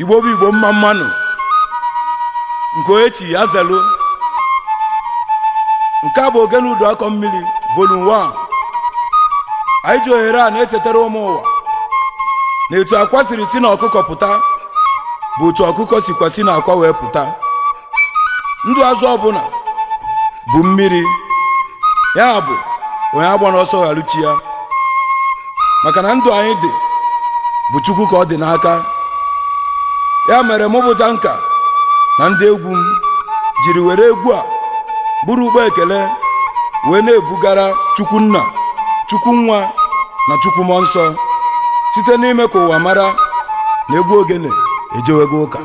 Igbo bụ Igbo, mma mmanụ nke onye ya zelu. Nke a bụ Ogene Udu Akọ Mmiri Volume 1. Anyị ji ohere a na-echetara ụmụ ụwa na etu akwa siri si na ọkụkọ pụta bụ otu ọkụkọ sikwa si na akwa wee pụta. Ndụ azụ ọbụla bụ mmiri, ya bụ onye agba n'ọsọ gharuchi ya, maka na ndụ anyị dị bụ Chukwu ka ọ dị n'aka. Ya mere mụpụta nka na ndị egwu m jiri were egwu a bụrụ ụgbọ ekele wee na-ebugara Chukwu Nna, Chukwu Nwa na Chukwu Mmụọ Nsọ, site n'ime ka ụwa mara na egwu ogene ejewego ụka.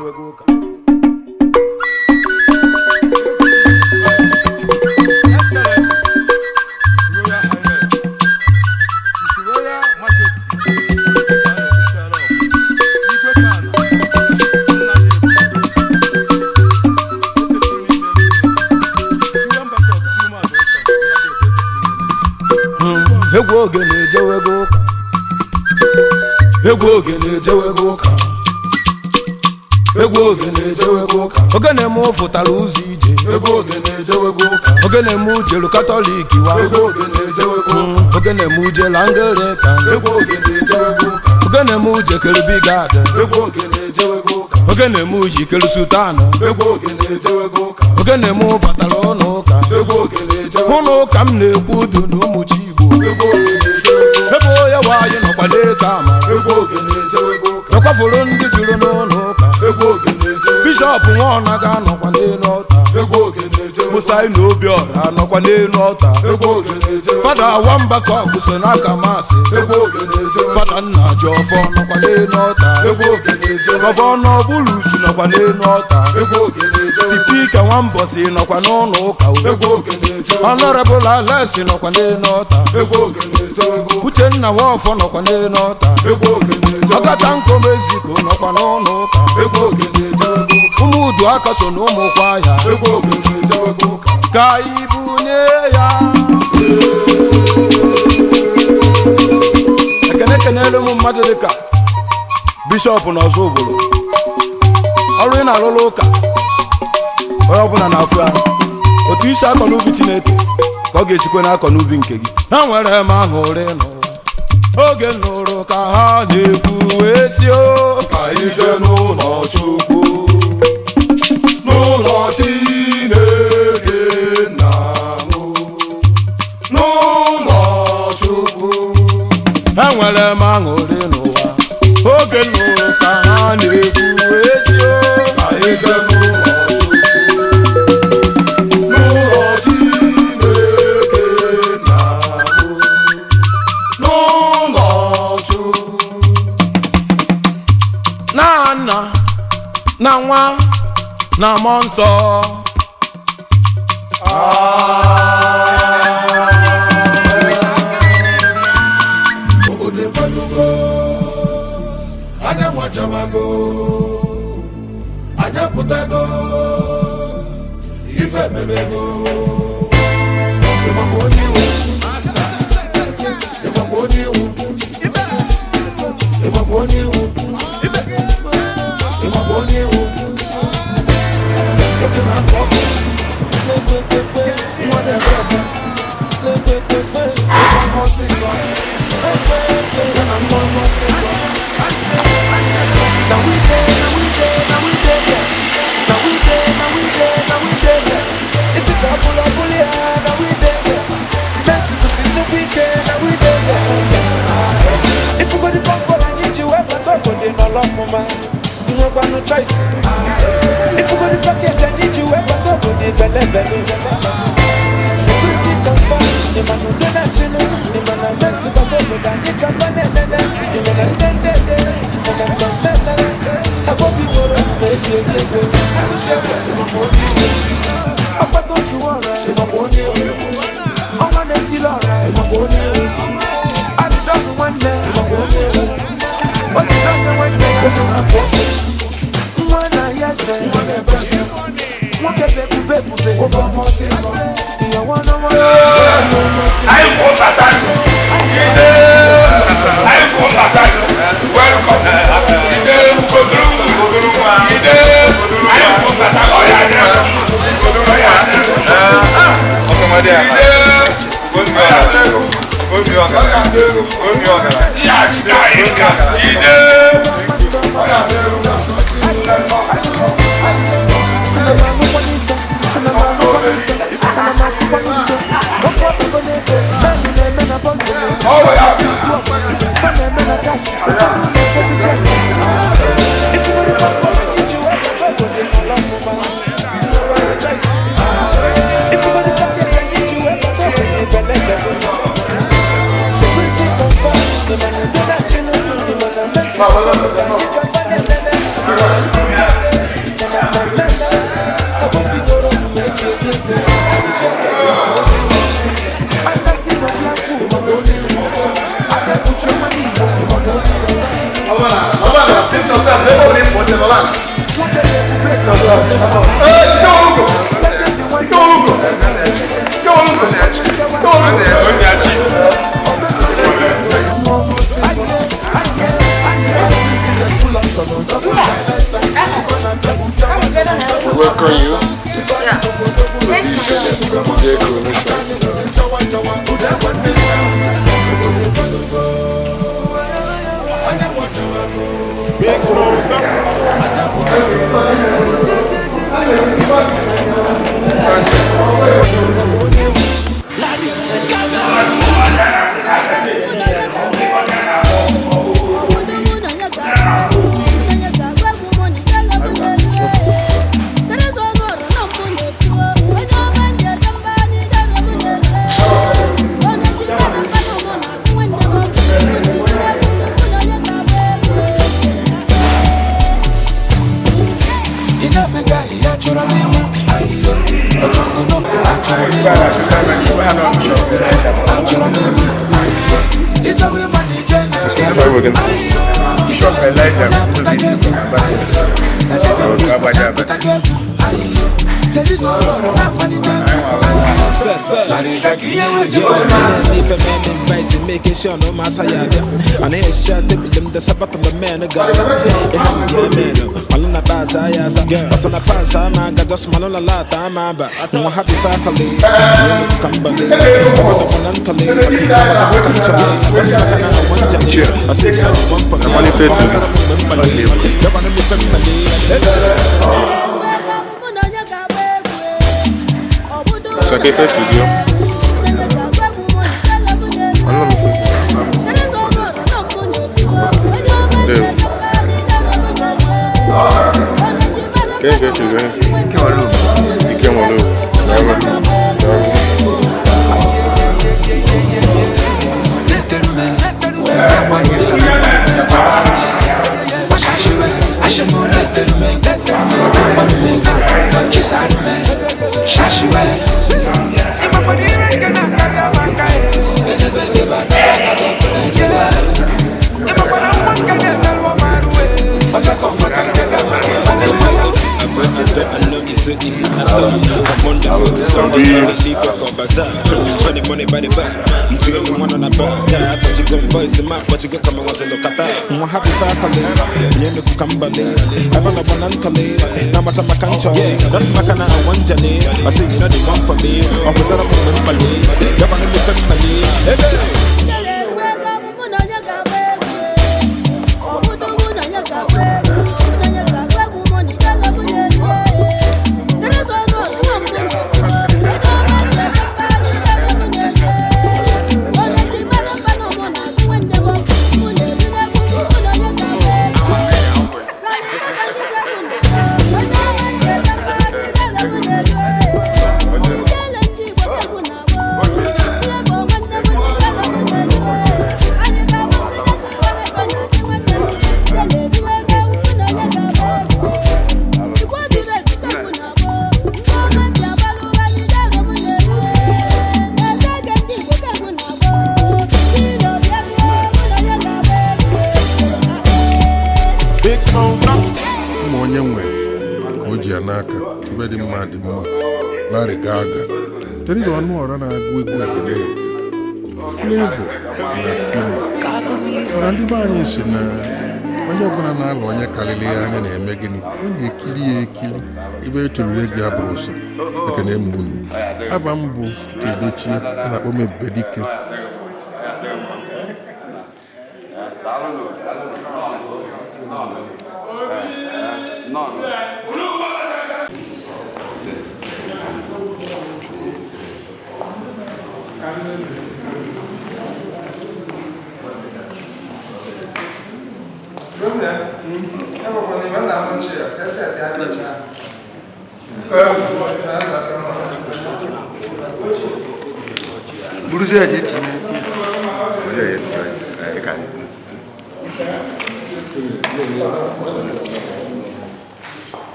Egwu ogene ejewego ụka, egwu ogene ejewego ụka, egwu ogene ejewego ụka. Ogene m fụtara ụzọ ije, egwu ogene ejewego ụka. Ogene m jelu Katọlik wa, egwu ogene ejewego ụka. Ogene m jelu Anglican, egwu ogene ejewego ụka. Ogene m jekere Bigad, egwu ogene ejewego ụka. Ogene m jikere Sultan, egwu ogene ejewego ụka. Ogene m batara ụlọ ụka, egwu ogene ejewego ụlọ ụka m na-ekwu udu na ụmụ chi Igbo. Egwu ogene ejewego. Ebe onye nwaanyị nọkwa n'eke amara, egwu ogene ejewego ụka. Nakwafuru ndị juru n'ụlọ ụka. Egwu ogene ejewego. Bishọp Nwaọna ga-anọkwa n'elu ọta, egwu ogene ejewego. Musa na Obiọra anọkwa n'elu ọta, egwu ogene ejewego. Fada Nwamba ka ọ so n'aka masị, egwu ogene ejewego. Fada Nna Jiọfọ nọkwa n'elu ọta, egwu ogene ejewego. Gọvanọ Bulusu nọkwa n'elu ọta, egwu ogene ejewego. Sipika Nwambọsị nọkwa n'ụlọ ụka, egwu ogene ejewego. Honorable Alex nọkwa n'elu ọta, egwu ogene ejewego. Uchenna Nwafọ nọkwa n'elu ọta, egwu ogene ejewego. Ọgata Nkomeziko nọkwa n'ụlọ ụka, egwu ogene ejewego. Ụmụ Uduaka so na ụmụ kwaya, egwu ogene ejewego ụka. Ka ibunye ya ekene. Kenelu m mmadụ dịka bishọp na ọzọ obodo, ọrụ ị na-alụlụ ụka onye ọbụla na-afụ ya, otu isi akọ n'ubi Chineke ka ọ ga-esikwe n'akọ n'ubi nke gị. Ha nwere m aṅụrị n'ụwa oge nụrụ ka ha na-ekwu wee si o, ka anyị jee n'ụlọ Chukwu, n'ụlọ Chineke nna m, n'ụlọ Chukwu. Enwere m aṅụrị n'ụwa oge nụrụ ka ha na-ekwu wee si o, ka anyị jee n'ụlọ Chukwu, n'ụlọ Chineke nna m, n'ụlọ Chukwu. Na nna na nwa na mmụọ nsọ. Obodo ekwelugo, anya nwachawago, anya pụtago, ife mebego. Ịgbakwa onye iwu, ịgbakwa onye iwu, ịgbakwa onye iwu, ịgbakwa onye iwu. Oke na-akụ ọkụ, nwa na-ebe ebe, ịgba ọsịsọ, ya na mmanụ ọsịsọ. Now we there, now we there, now we there, yeah. Now we there, now we there, now we there, yeah. It's a couple of bully, now we there, yeah. Messi to see the weekend, now we there, yeah. If you go to pump for I need you, I but up, but they no love for man. You no got no choice. If you go to package, I need you, I but up, but they belle belle. Security confirm, the man who don't know, the man a mess, but up, but I need to find it, the man a den den den, and I'm done done done. I bought you one of the baby, I Welcome. Obi ọgaranya. Obi ọgaranya. Ide. Ọ ya bụ. Welcome you to this today coronation. Big Smoke, what's up? Making sure no masaya and I shot them the sabat of the man God Malona baza ya basana pasa ma just malona lata ma ba no happy family company Sacrifice to Dieu. Quem quer te ver? E quem mandou? Big Smoke, what's up? Ụmụ onye nwe ka o ji ya n'aka ibe dị mma dị mma Larry Gaga Teresa Ọnụọra na-agụ egwu egedege Flavor na Fino ọra ndị be anyị si na onye ọbụla na-alụ onye karịrị ya anya na-eme gịnị ọ na-ekili ya ekili ibe etulure gị abụrụ ụsọ ekene m unu aba m bụ Peter Edochie a na-akpọ m Ebubedike. Daalụ nụ. Nnọọ. Buruzie ji tinye.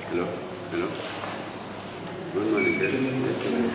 Hello. Hello. Good morning.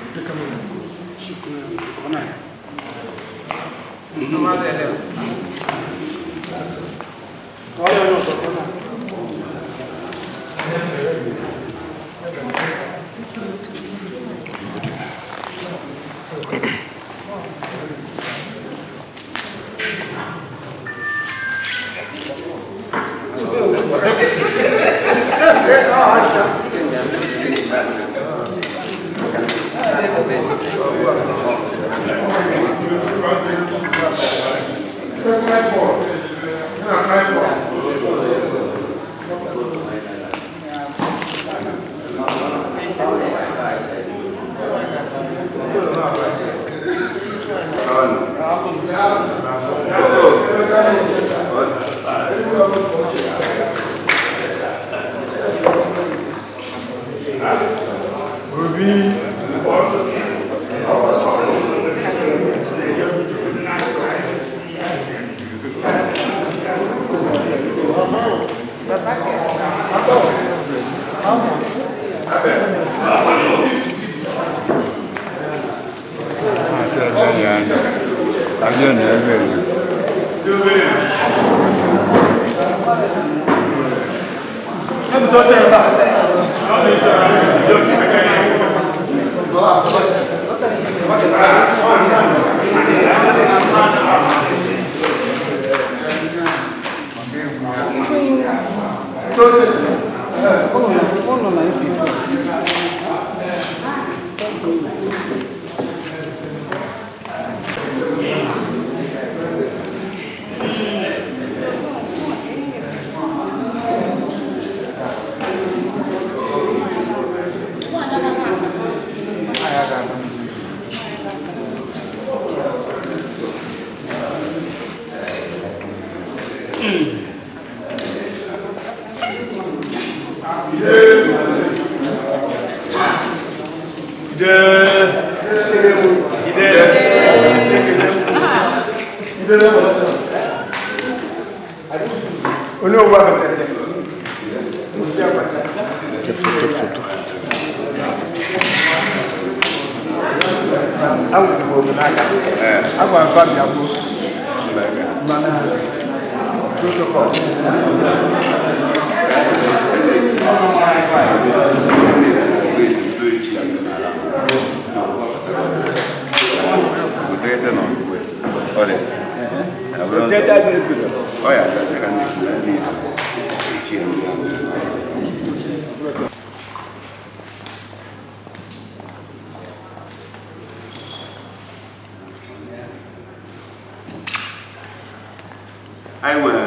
Anyị nwere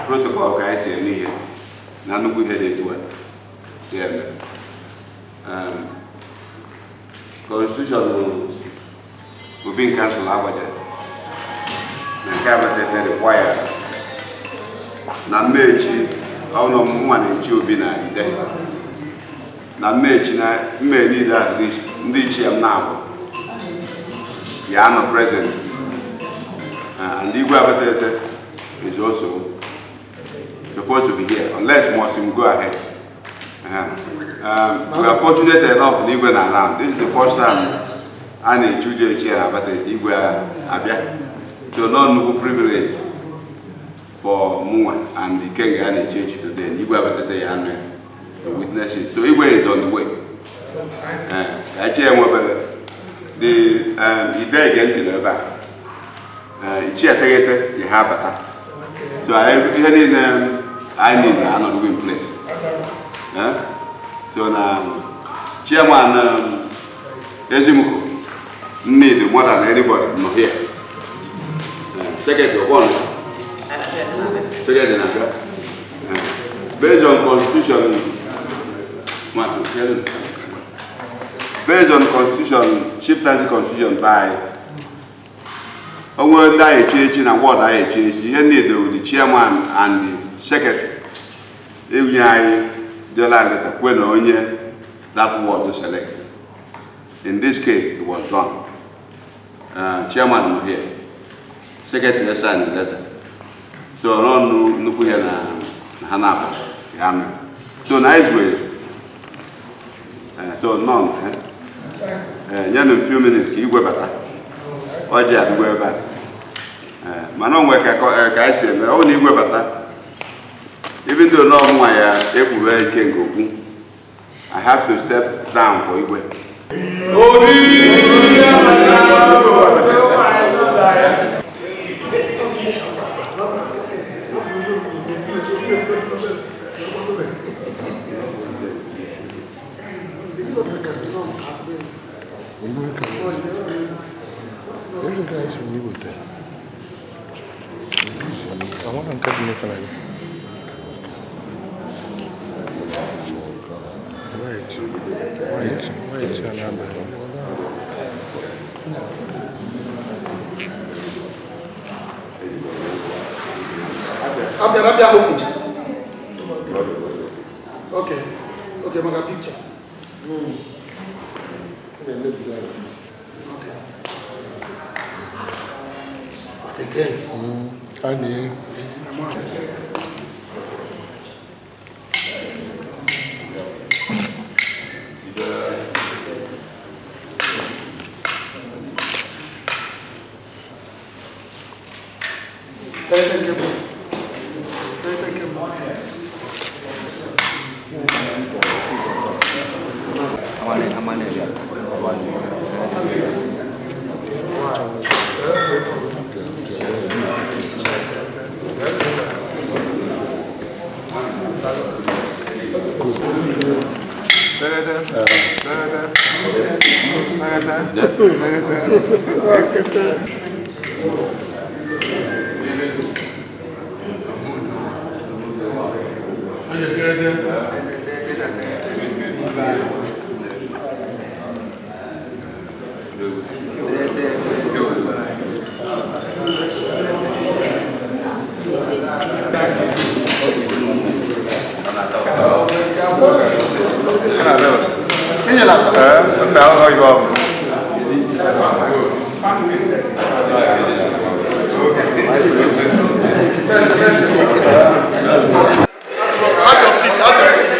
protocol ka anyị si eme ihe na nnukwu ihe dị etu a dị eme. Constitution Obi Council agbajere na nke abatete require na mmechi ọnụ mụnwa na-echi obi na ide na mmechi na mme niile at least ndị ichie m na-abụ ya anọ present. And Igwe Abatete is also supposed to be here, unless Muslim go ahead. We are fortunate enough in Igwe na around. This is the first time I need to do chair Abatete Igwe Abia. So not no privilege for Mwa and the King and the church today. Igwe Abatete Yame to witness it. So Igwe is on the way. The Ide again to the back. Ichie eteghete dị ha abata. So ihe niile anyị niile anọdụgo in place. So na chairman Ezimuko need more than anybody nọ here. Secretary ọkwọ nọ. Secretary na-abịa. Based on constitution, based on constitution, chieftaincy constitution by onwe ndị anyị echi echi na ward anyị echi echi, ihe need the chairman and the secretary ewunye anyị dịla leta kwe na onye that ward to select. In this case, it was done. Chairman nọ here, secretary signed the letter. So n'ọnụ nnukwu ihe na ha na-abụ ya mere. So na anyị zuru ezu. So none. Nyenụ m few minutes ka igwe bata. Ọjị adịgbo ebe a. Mana o nwere ka anyị si eme, ọ bụ na igwe bata, even though na ọmụnwa ya ekwuru ike nke okwu, I have to step down for igwe. Eze ka anyị si m iweta. Amara nke dị n'efe na gị. White, white, white a na-abaghị. Abịara abịa okwu. Okay, maka picture. Okay. But against. A na Tete nke mbụ. Tete nke mbụ. Have your seat, have your seat.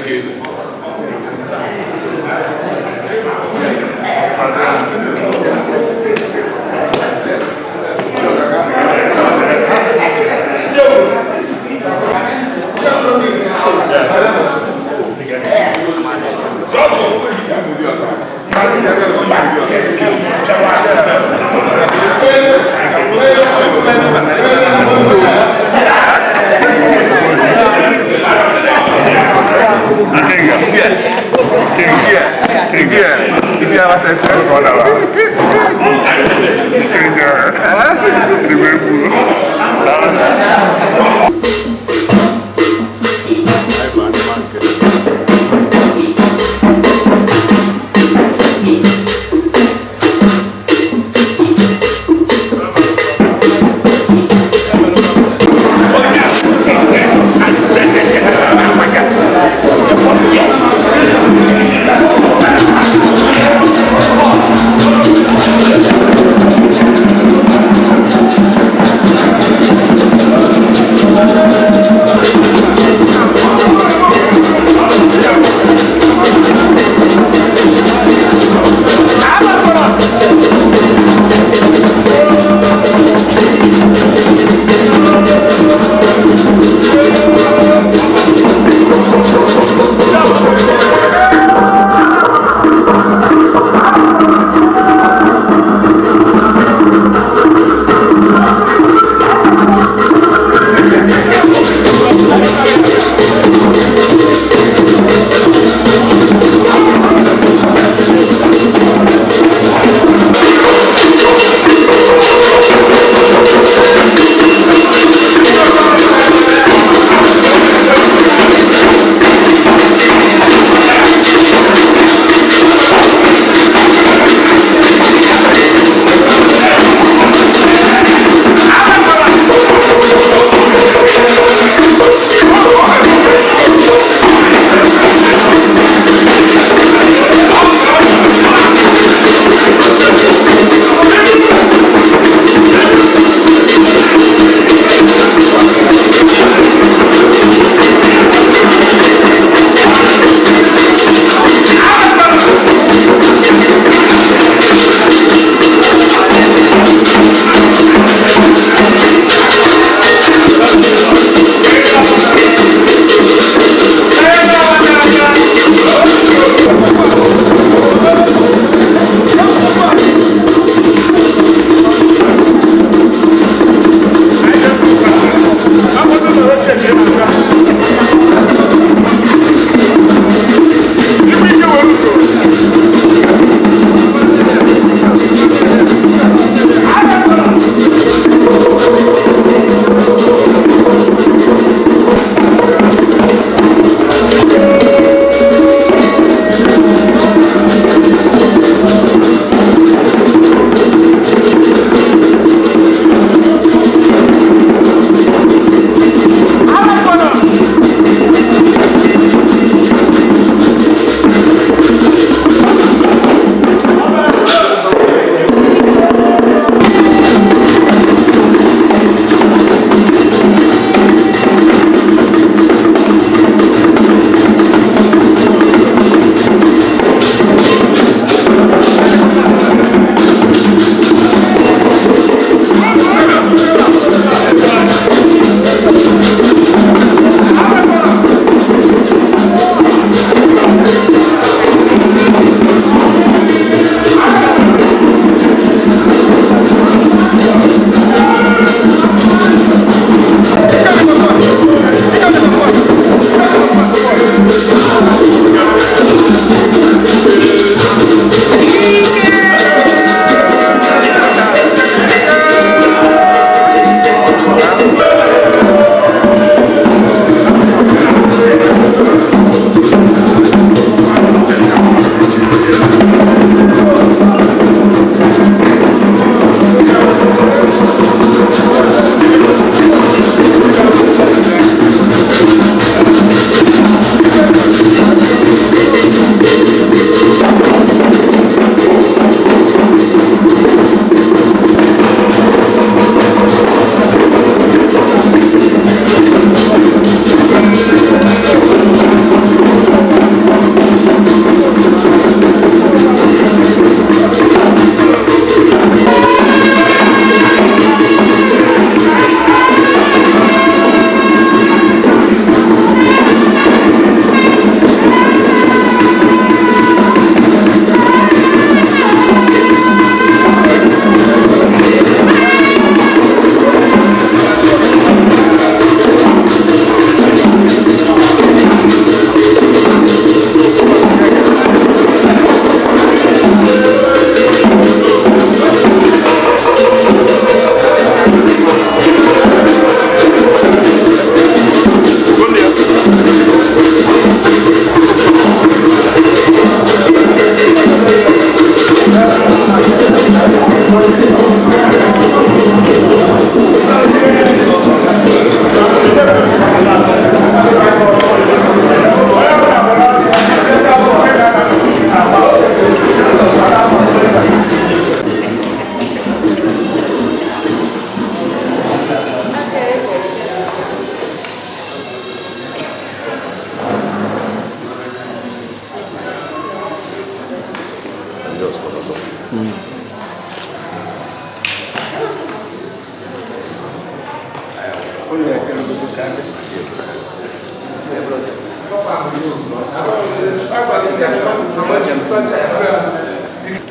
Ekele.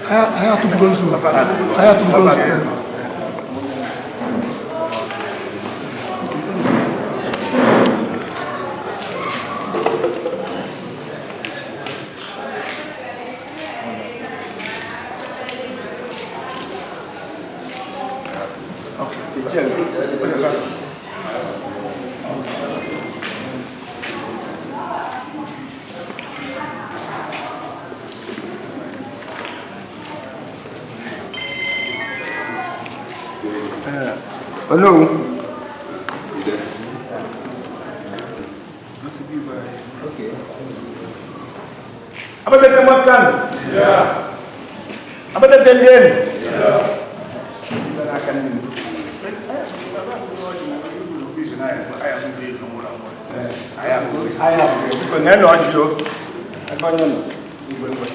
Anyị atụbugo nzu. Anyị atụbugo nzu. Hello. Abatete mwakani. Abatete lieni. Biko na-enu ọjị o. Ebe onye nọ. Igwe ngwe.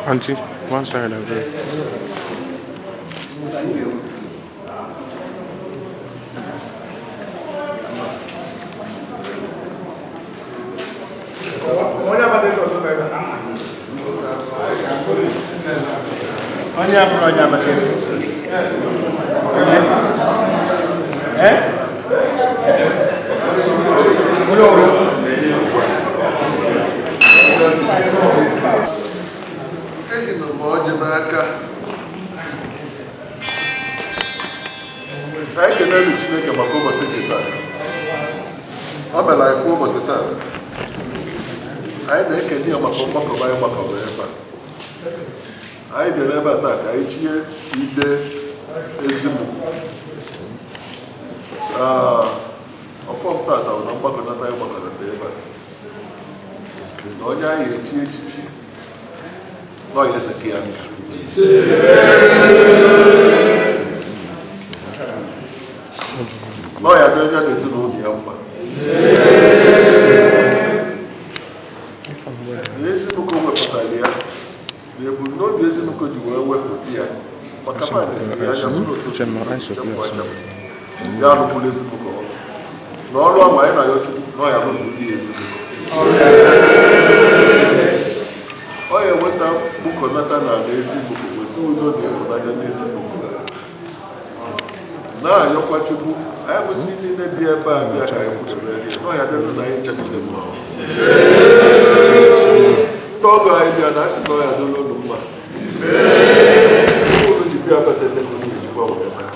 Auntie, one side of it. Onye abụrụ onye Abatete. Eh? Eji m ọjị n'aka. Anyị kelelu Chineke maka ụbọchị nke taa. Ọ mere anyị fụ ụbọchị taa. Anyị na-ekele ya maka mgbakọba anyị gbakọrọ ebe a. Anyị bịara ebe a taa ka anyị chie ide ezigbo. Ọfọm tata bụ na mgbakọnata anyị gbakọnata ebe a. Na onye anyị echi echichi nọ ya eze ka ya. Nọ ya dị onye na ezinụlọ ya mma. Na ezinụlọ wepụtara ya na ebumnobi ezinụlọ ji wee wepụta ya maka na anyị anya bụrụ otu ya arụkwula ezinụlọ ọrụ na ọrụ ọma anyị na-ayọ Chukwu na ọ ya rụzu ndị ezinụlọ ọ ya enweta mkpokọnata na ala ezinụlọ weta udo na ịhụnanya n'ezinụlọ na-ayọkwa Chukwu anyị bụ ndị niile bi ebe a bịa ka anyị kwudoro ya na ọ ya dịrị na anyị nchekwa mma ndị ọgọ anyị bịa na asị na ọ ya dịrị unu mma unu ji bịa Abatete ka unu jikwa wee mee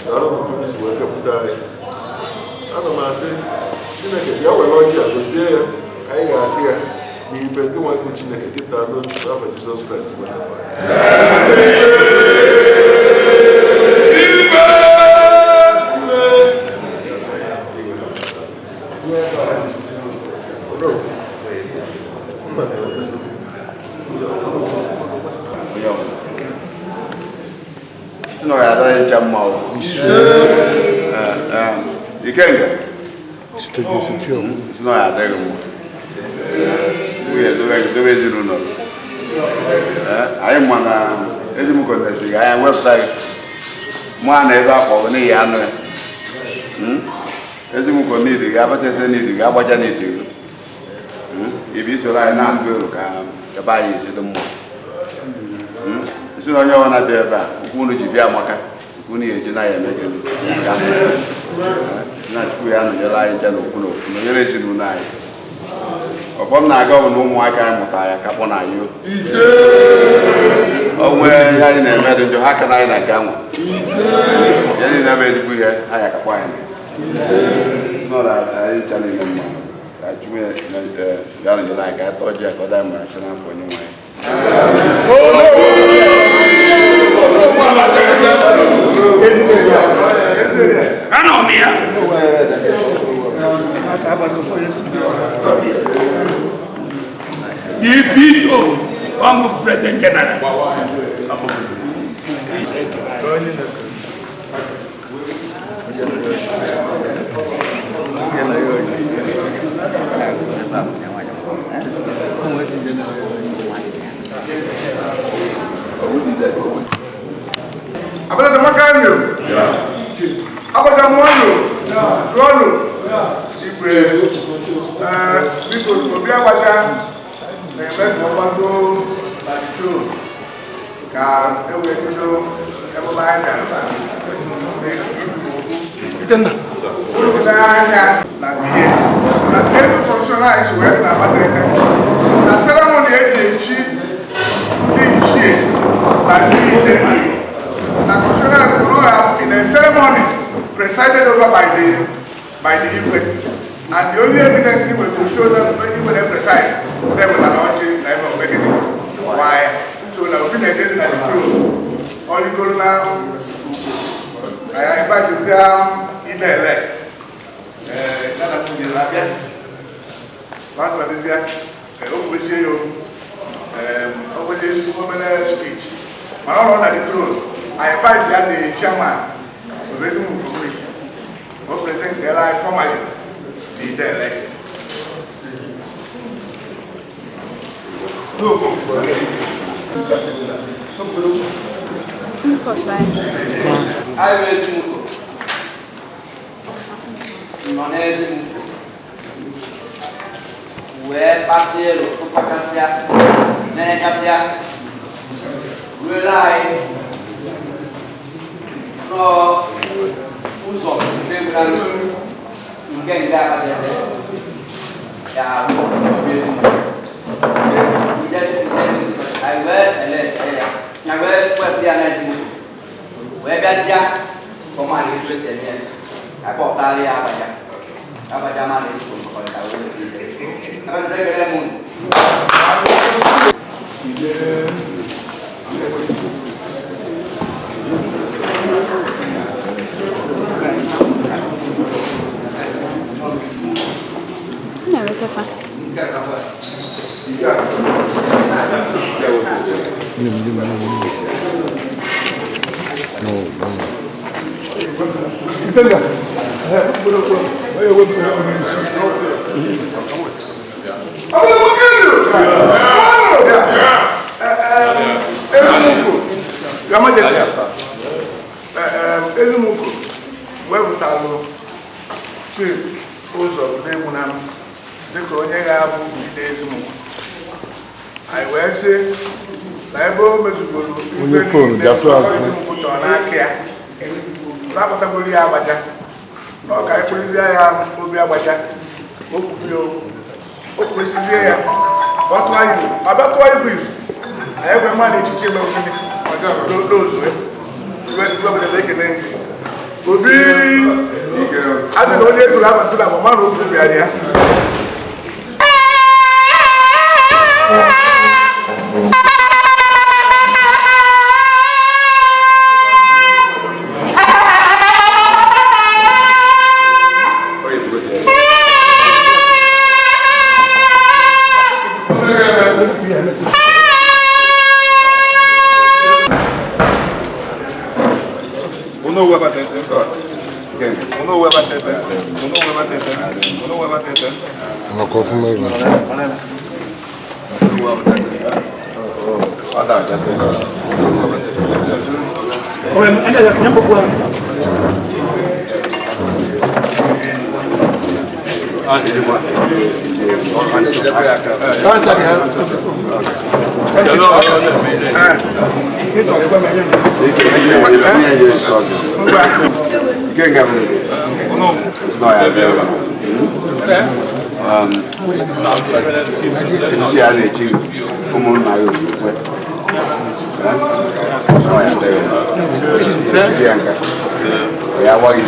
daalụ ka unu si wee bịakwute anyị. Ana m asị Chineke bịa were ọjị a gozie ya, anyị ga-atị ya n'ibe ndị nwa bụ Chineke dịta n'otu n'afọ Jizọs Kraịst bụ Onyenwe anyị. Nọ ya adọghị ncha mma o. Ikenga. Si nọ ya adịghị mma. Nwunye dobe ezinụlọ gị. Anyị ma na ezimụkọ gị anya wepụta gị. Mụ a na ebe akpọ gị n'ihi anụ ya. Ezimụkọ n'idi gị, Abatete n'idi gị, Agbaja n'idi gị. Ibi isoro anyị na-atụ ero ka ebe anyị esi dị mma. Nsị na onye ọbụla bịa ebe a, okwu unu ji bịa amaka, okwu unu ga-eji na ya eme gị na Chukwu ya nọnyere anyị ncha n'ofu n'ofu, nọnyere ezinụlọ anyị. Ọfọ m na-aga ọ bụ na ụmụaka anyị mụtara ya ka kpọ na anyị o nwee ihe anyị na-eme dị njọ ha ka na anyị na nke anwa ya niile bụ ezigbo ihe ha ya kakpọ anyị nọ na anyị ncha niile mma. Ka Chukwu ya nọnyere anyị, ka anyị tọọ ji a ka ọ daa mma achọ n'afọ onye nwe anyị. DPO, ọmụ President General. Abada makanyo. Abada mwanyo. Zụọnụ. Igwe. Biko obi agbaja na-eme ka ọ gbago na the throne ka e wee bido emume anyị ga-ata. Unu anya na bie na etu kọmishọna anyị si wee dị na Abatete na seremoni eji echi ndị ichie na ndị ide na kọmishọna rụrụ in a ceremony presided over by the Igwe, and the only evidence he was to show them when Igwe dey preside dem wetara ọjị na ebe omegide why so na obi na-ejezi na the throne ọ rigoro na ugwu na ya invitezia ide elect ya na nwunye na-abịa na-akwadozia o kwesie ya okwu o kwezie obere speech mana ọ nọ na the throne. I invite ya, the chairman of Ezimu community, o present the formally the ide elect. Anyị bụ Ezimuko nọ n'Ezimuko wee kpasie elu tụpakasịa na-enyekasịa ruere anyị n'ụzọ mmegbunarị nke nga Abatete ya abụ obi Ezimuko anyị wee ele ya ya wee wepụ ya n'Ezimuko wee bịazịa ka ọ mara etu esi eme ya ka kpọpụtara ya abaja abaja mara etu nkọkọrịta wee weta ije Abatete ekele m unu. Na-enweta. Nye m, nye m, nye m, nye m. No, no. Itenda. Oye, wepụ ya onye isi. Abada makanyo. Ezimuko, Your Majesty, Ezimuko wepụtalụ Chief Ụzọ Udegbunam dịka onye ga-abụ ide Ezimuko. Anyị wee sị na ebe o mezugoro Onye ife phone niile gatụ azụ. Ezimuko chọrọ n'aka ya, napụtagoro ya agbaja na ọ ka ekpezie ya obi agbaja o kwupụ ya okwu o kwesizie ya ka ọ tụọ izu ọ bịa tụọ ibu izu anyị ekwe mmadụ echichi eme ogini n'ozu iwe ekele ndị obi a sị na onye eturu aba ntụrụ agba mmadụ okwu bịara ya. Onowu Abatete. Onowu Abatete. Onowu Abatete. Onowu Abatete. Ọkọ fún mẹ́rin. Onowu Abatete. Ọ da-abịa. Echichi a na-echi ụmụnna ya ozugbo ya nka ya agbaghị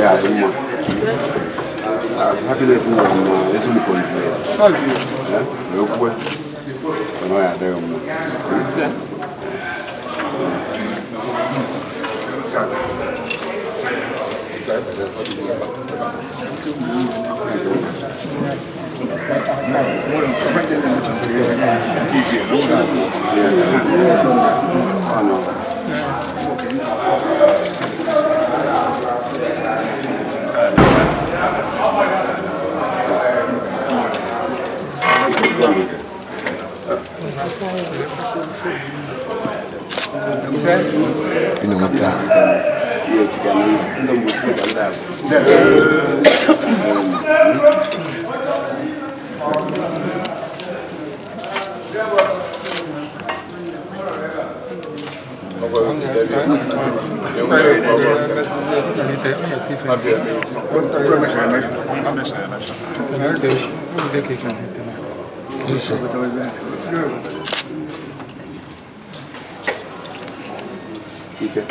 ya adị mma. Happiness m nwere na ezumike wee kwue na ọ ya adịghị mma. Ị na-enweta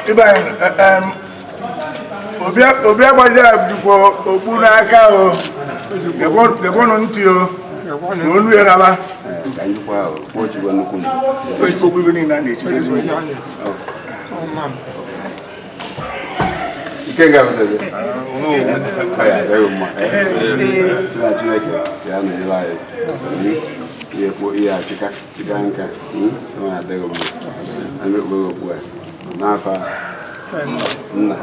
Ibe anyị, obi agbaja dịkwa okpu n'aka o, gekwanụ ntị o, na onu ya raba. O jikwa okpu ibe niile a na-echi n'ezigbo. Ike ga-abụtazi. Ọ ya adịghị mma. Chineke ya nọnyere anyị. Ihe kwuo ihe achịka chịka nka. Ọ ya adịghị mma. Anyị ekpere okwu a. N'afa nna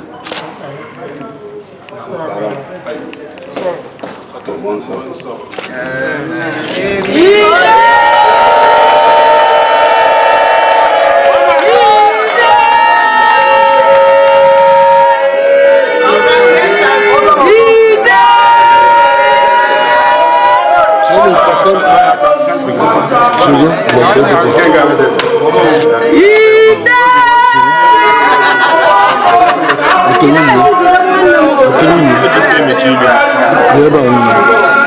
Ọkpara Mmụọ Nsọ. Thank you.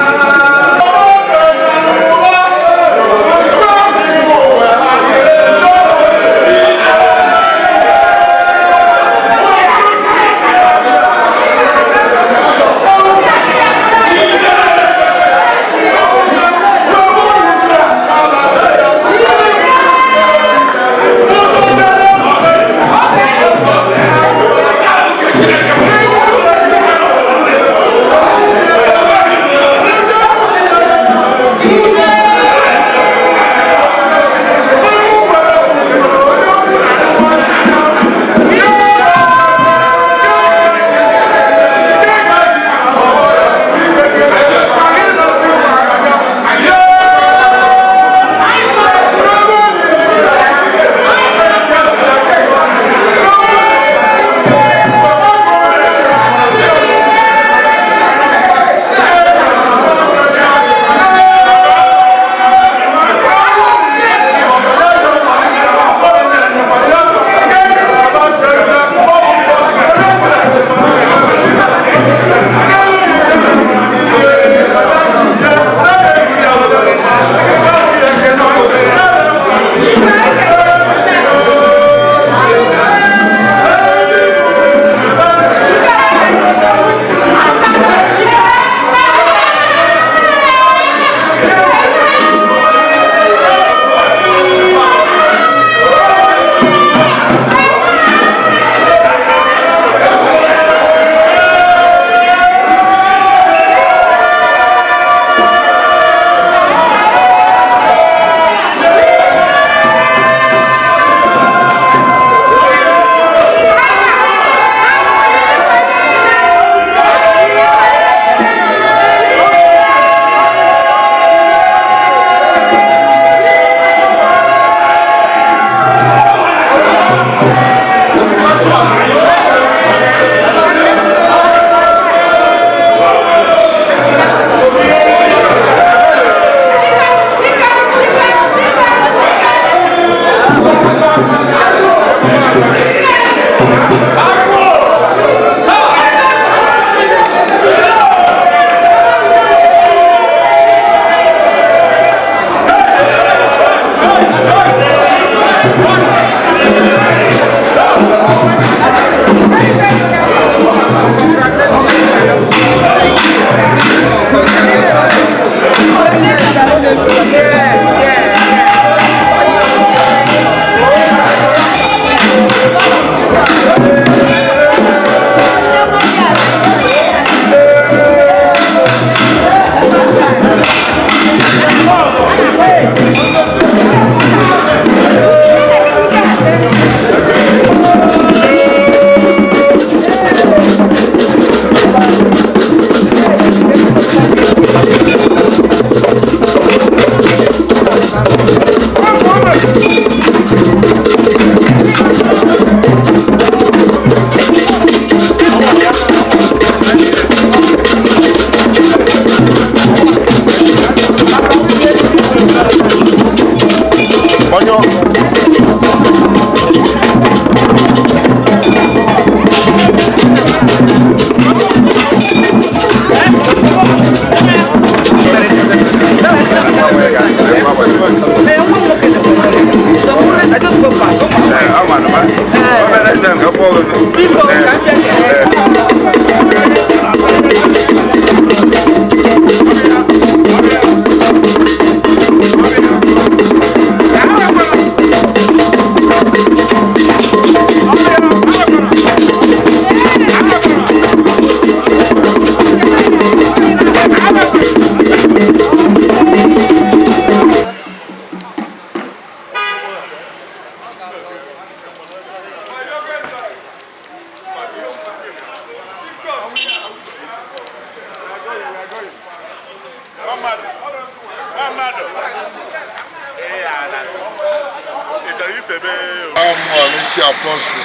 Isi apọstụl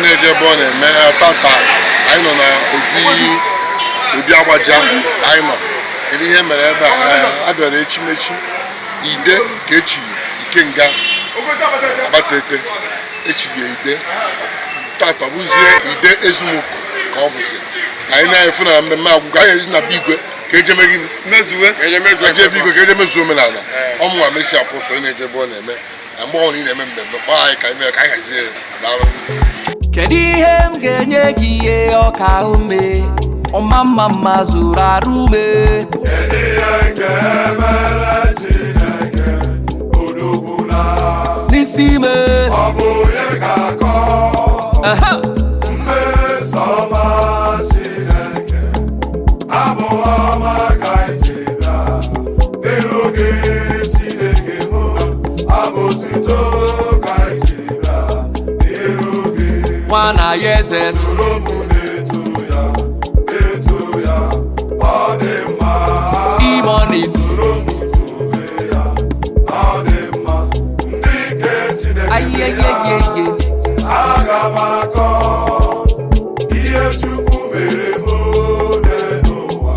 na-eje ebe ọ na-eme tata. Anyị nọ na obi Agbaja. Anyị nọ ebe ihe mere ebe a, a bịara echimechi ide ka echiri Ikenga Abatete, echiri ya ide tata, bụzie ide ezumokwu ka ọ bụzi. Anyị na-efu na mmemme agwụgwọ anyị ezi na be igwe ka eje mee gịnị? Eje ebe igwe ka eje mezuo omenala ọmụnwa mesi apọstụl na-eje ebe ọ na-eme. Na mgbe ọbụla ị na-eme mmemme, kpọọ anyị ka anyị mee ka anyị hazie ya. Daalụ. Kedu ihe m ga-enye gị, ihe ọka ume ọma mma mma zuru arụ ume? N'isi ime Ọ bụ onye ga-akọ mmeso ọma Chineke? Abụ ọma ka anyị jiri bịa n'iru gị, Chineke mụ. Abụ otuto ka anyị jiri bịa n'iru gị. Nwa na ya eze. Soro mụ na-eto ya, na-eto ya, ọ dị mma. Imoni. Soro mụ tobe ya, ọ dị mma. Ndị nke Chineke Ayeyeyeye. Aga m akọ ihe Chukwu mere m ole n'ụwa.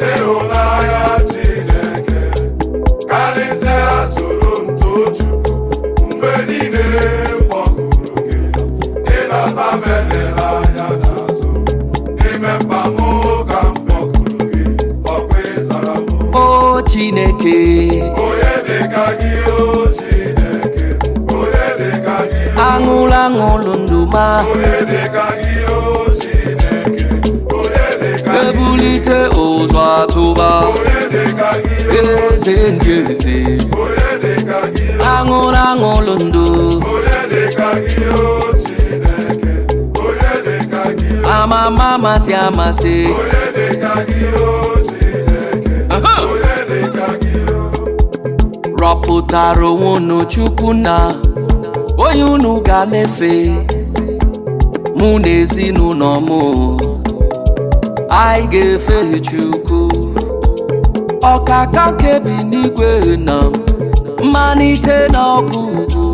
Ịhụnanya Chineke karịsịa, soro m too Chukwu. Mgbe niile m kpọkuru gị, ị na-aza m, elela anya n'azụ. Ime mkpa m ka m kpọkuru gị, ọkwa ịzara m. O Chineke. Onye dịka gị, o Chineke? Onye dịka gị? Aṅụlụ aṅụlụ ndụ ma. Onye dịka gị, o Chineke? Onye dịka gị? Ebulite ụzọ atụba. Onye dịka gị? Eze ndị eze. Onye dịka gị? Aṅụlụ aṅụlụ ndụ. Onye dịka gị, o Chineke? Onye dịka gị? Amama amasị amasị. Onye dịka gị, o Chineke? Onye dịka gị? Rọpụtara onwe unu Chukwu na onye unu ga na-efe. Mụ na ezinụlọ m, anyị ga-efe Chukwu. Ọkaka kebi n'igwe na mmalite na ọgwụgwụ,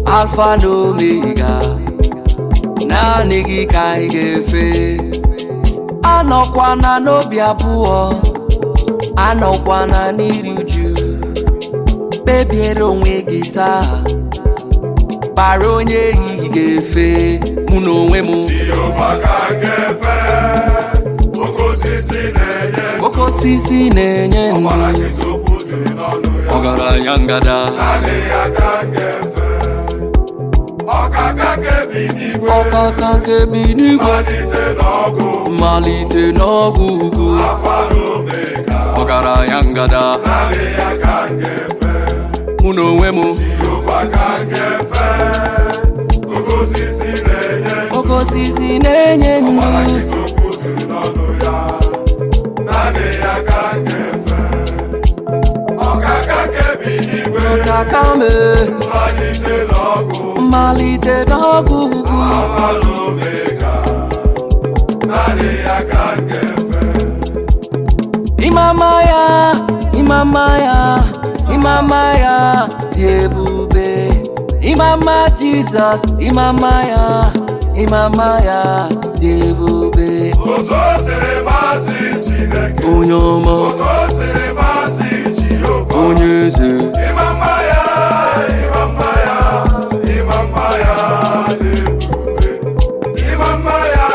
Alfa na Omega, naanị gị ka anyị ga-efe. Anọkwana n'obi abụọ, anọkwana n'iri uju. Kpebiere onwe gị taa, kpara onye ehihie ga-efe. Mụ na onwe m, Jehova ka m ga-efe, oke osisi na-enye. Oke osisi na-enye ndụ. Ọbara gị tupu juru n'ọnụ ya. Ọgaranya ngada. Naanị ya ka m ga-efe. Ọkaka nke bi n'igwe. Ọkaka nke bi n'igwe. Malite n'ọgụ. Mmalite n'ọgwụ ugwu. Alfa na Omega. Ọgaranya ngada. Naanị ya ka m ga-efe. Mụ na onwe m. Jehova ka m ga-efe. Oke osisi na-enye ndụ. Oke osisi na-enye ndụ. Ọbara Chukwu juru n'ọnụ ya. Naanị ya ka m ga-efe. Ọkaka nke bi n'igwe. Ọkaka m. Mmalite n'ọgụ. Mmalite n'ọgwụ ugwu. Alfa na Omega. Naanị ya ka m ga-efe. Ịmama ya, ịmama ya, ịmama ya dị ebube. Ịmama Jizọs, ịmama ya, ịmama ya dị ebube. Otu o siri masị Chineke. Onye ọma, Otu o siri masị Jehova. onye eze, Ịma mma ya, ịma mma ya, ịma mma ya dị ebube. Ịma mma ya.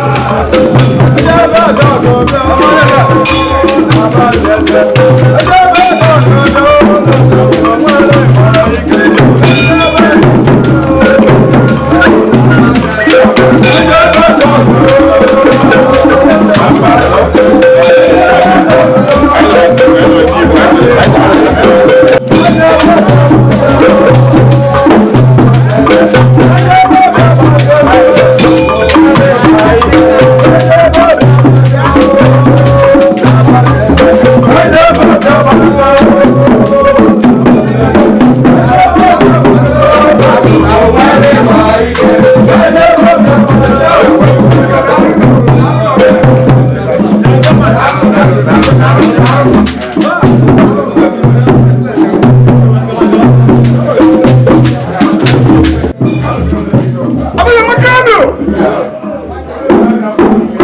Abaya makano!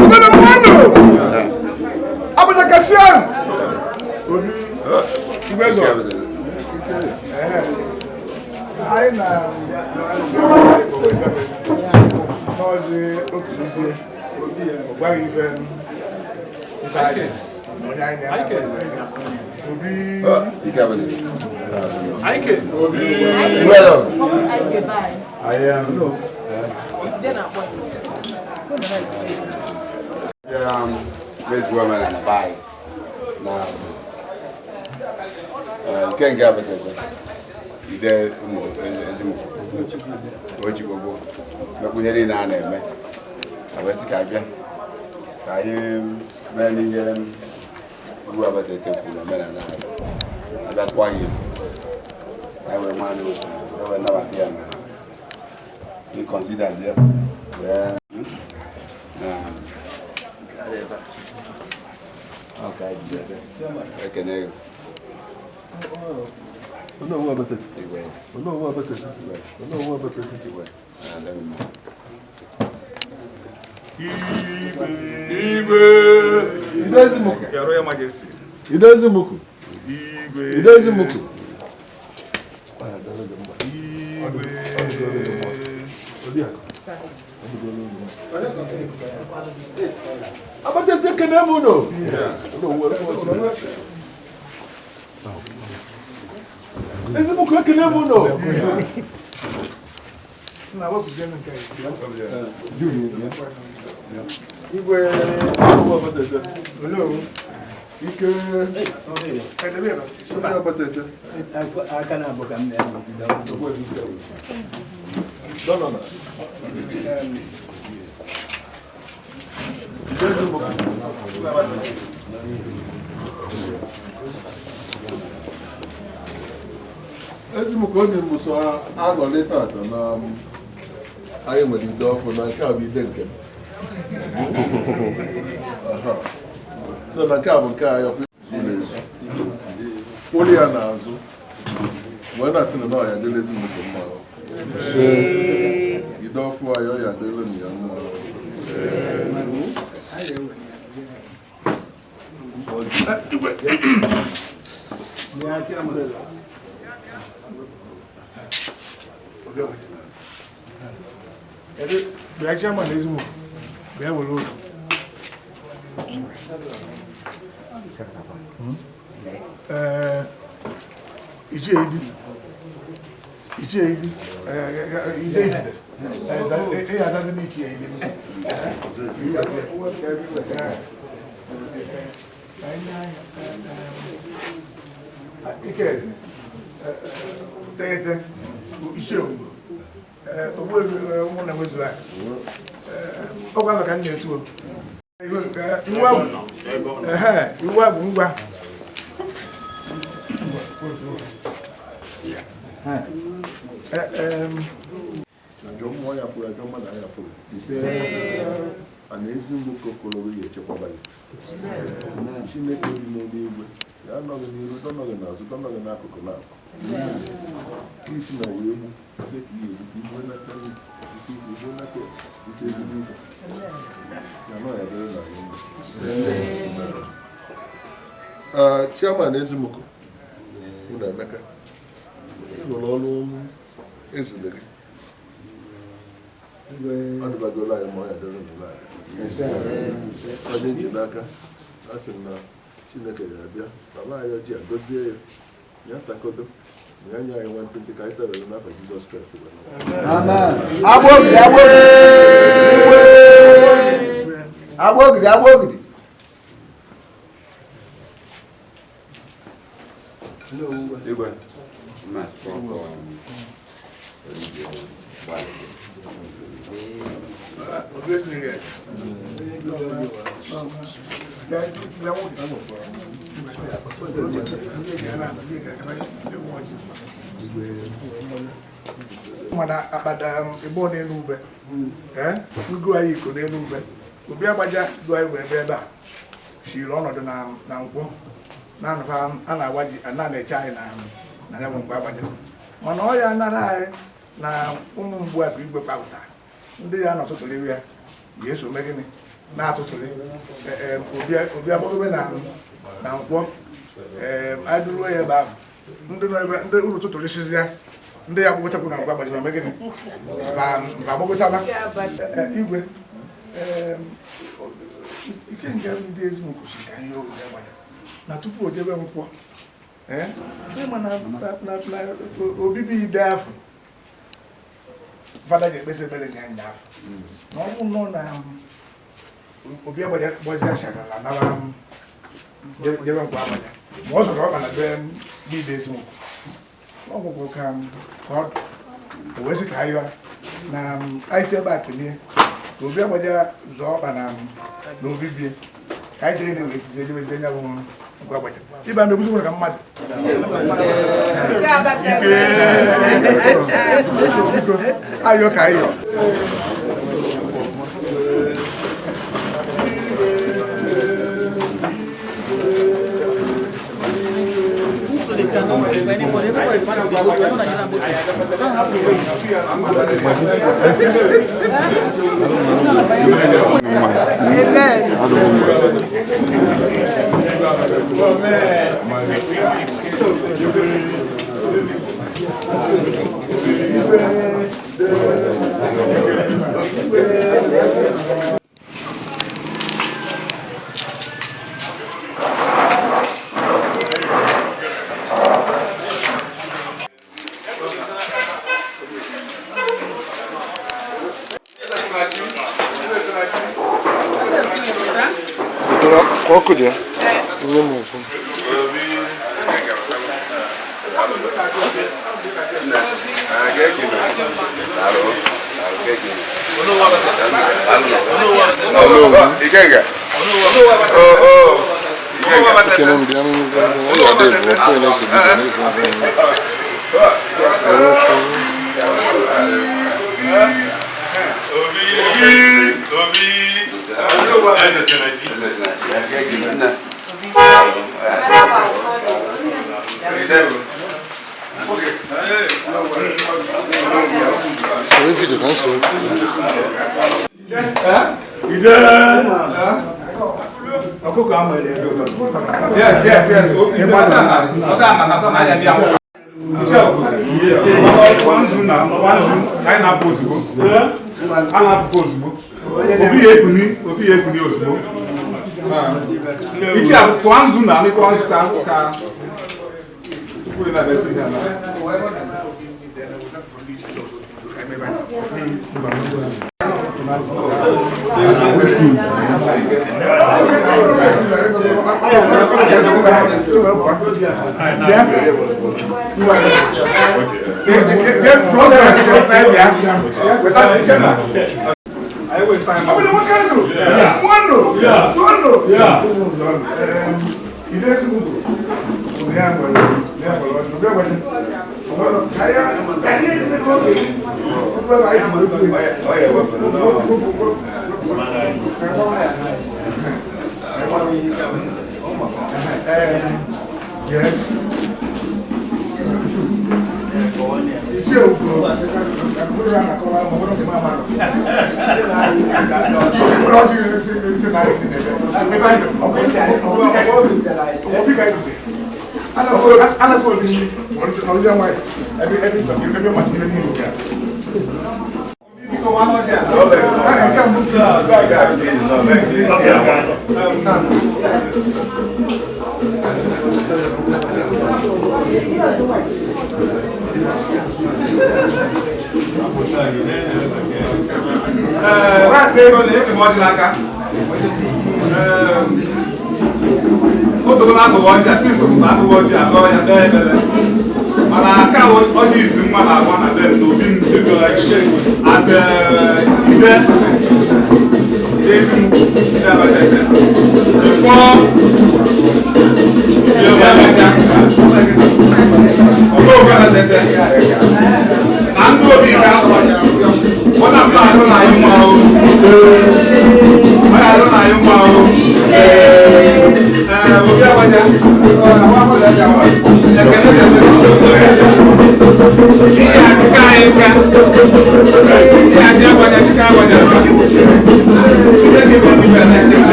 Abaya mano! Abaya kasian! Obi, Igwezo. Anyị na n'ọzi otu izie, ọ gwaghị ife ife anyị na onye anyị na-eme. Obi. I am. Mezuo omenala be anyị na nke nke abatete ide ụmụ ezimụkwu ojigbogbo mekwa ihe niile a na-eme a wee sị ka abịa ka anyị mee n'ihe ugwu abatete kwuru omenala anyị abịa tụọ ya ilu anyị wee maa n'otu wee nabata ya na we consider there wee na ekene gị. Onowu Abatete. Onowu Abatete. Onowu Abatete. Igwe. Idezimuku. Your Royal Majesty. Idezimuku. Igwe. Idezimuku. Abatete ekene m unu. Ezimuku ekene m unu. Igwe Abatete. Onowu. Ike. Onye Abatete. Aka na-abụ ka m na-emegide. No, no, no. Ezimuku onye mụsọ anọlị tata na anyị nwere ide ọfụ na nke a bụ ide nke m. Aha. So na nke a bụ nke anyị ọkụ zuru ezu. Kwụrụ ya n'azụ wee na-asị na ọ ya adịla Ezimuku mma. Ide ọfụ anyị ọ ya adịla na ya mma. Bịa chairman Ezimuku, bịa were otu. Ee, Ichie Edi, Ichie Idi, Ide Ifite. Ị azazi n'ichie Idi. Ikeze, Teghete, Ichie Ugo, Ogbuefi ụmụnna nwezu a. Ọgwa maka nna etuo. Iwu agwụ ngwa. Ajọ mmụọ ya fụrụ, ajọ mmadụ anya fụrụ. Ana ezi nwoke okologo ya echekwaba gị. Chineke bi n'eluigwe ya anọghị n'iru, dọnọghị n'azụ, dọnọghị n'akụkụ n'akụ. Isi na wee gbu dịka ihe ebute igwe n'aka nri, ebute igwe n'aka ebute ezigbo ife. Ya nọ ya dịrị na ya mma. Chairman Ezimoko, unu Emeka, ị rụrụ ọrụ ezule gị. Ọ dịbagolo anyị ma ọ ya dịrị n'ụlọ anyị. Onye nji n'aka a sị na Chineke ga-abịa mama anyị ọjị a gọzie ya, ya takodo ya nye anyị nwantịntị ka anyị tabere n'afọ Jizọs Kraịst. Agbogidi, agbogidi, agbogidi, agbogidi. Igwe. Mana akpata ịgbọ n'elu ube, ngụ anyị iko n'elu ube, obi agbaja du anyị wee bịa ebe a shiri ọnọdụ na nkwọ na-anụfa a na-agwa ji a na-eche anyị na ya bụ nkwọ agbaja, mana ọ ya nara anyị na ụmụ mgbu a bụ igwe kpapụta ndị ya nọtụtụrụ ya ga-eso mee gịnị na-atụtụrụ obi agbagobe na nkwọ adụruo ya ebe ahụ ndị nọ ebe ndị unu tụtụrụ isizi ya ndị ya gbagochakwu na nkwọ agbajiri mee gịnị mba agbagochala igwe ike nke ndị Ezimoko si ka ihe obi agbaja na tupu o jebe nkwọ ịma na obibi ide afọ fada ji ekpesa ekpere nye anyị n'afọ na ọ bụ nọ na obi agbajia sarala nara jebe nkwọ agbaja ma ọ zụrụ ọkpa na be ide Ezimoko ọ gwụkwụ ka ọ wee sị ka anyị na anyị si ebe a kelie ka obi agbaja zụọ ọkpa na obibie ka anyị jere na-ewe esizi ejebezie nya bụ nkwọ agbaja ịba na ekwusi nwere ka mmadụ ayọ ka ayọ. Ọkụ dị ya. Nne m ofu. Ekene m bịa n'ụlọ ya dị bụ ọkụ na-ese bido n'ihu. Soro video ka nso. Ọkụkọ ahụ mere ebe. Yes, yes, yes. Anyị na-apụ ozugbo. A na-apụ ozugbo. Obi ya ekuni ozugbo. Iche tụọ nzu na tụọ nzu ka tupu ị na-esi ihe na.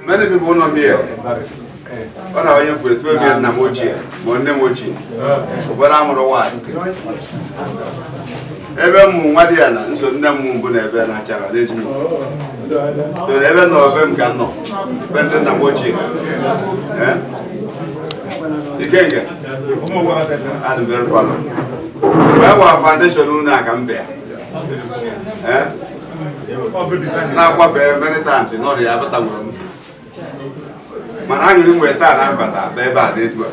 Many people not here. Ọ na onye kwuru etu ebe nna m ochie ma nne m ochie ụfọdụ amụrụ nwaanyị ebe m mụ nwa dị ya na nso nne m mbụ na ebe na-achara n'ezinụlọ ebe nọ ebe m ka nọ ebe ndị nna m ochie. Ikenga, adị very proud. Mgbe e gbara foundation unu a ka m bịa na-agbafe many times nọrọ ya abatagwuru m mana aṅụrị m wee taa na mbata bụ ebe a dị etu a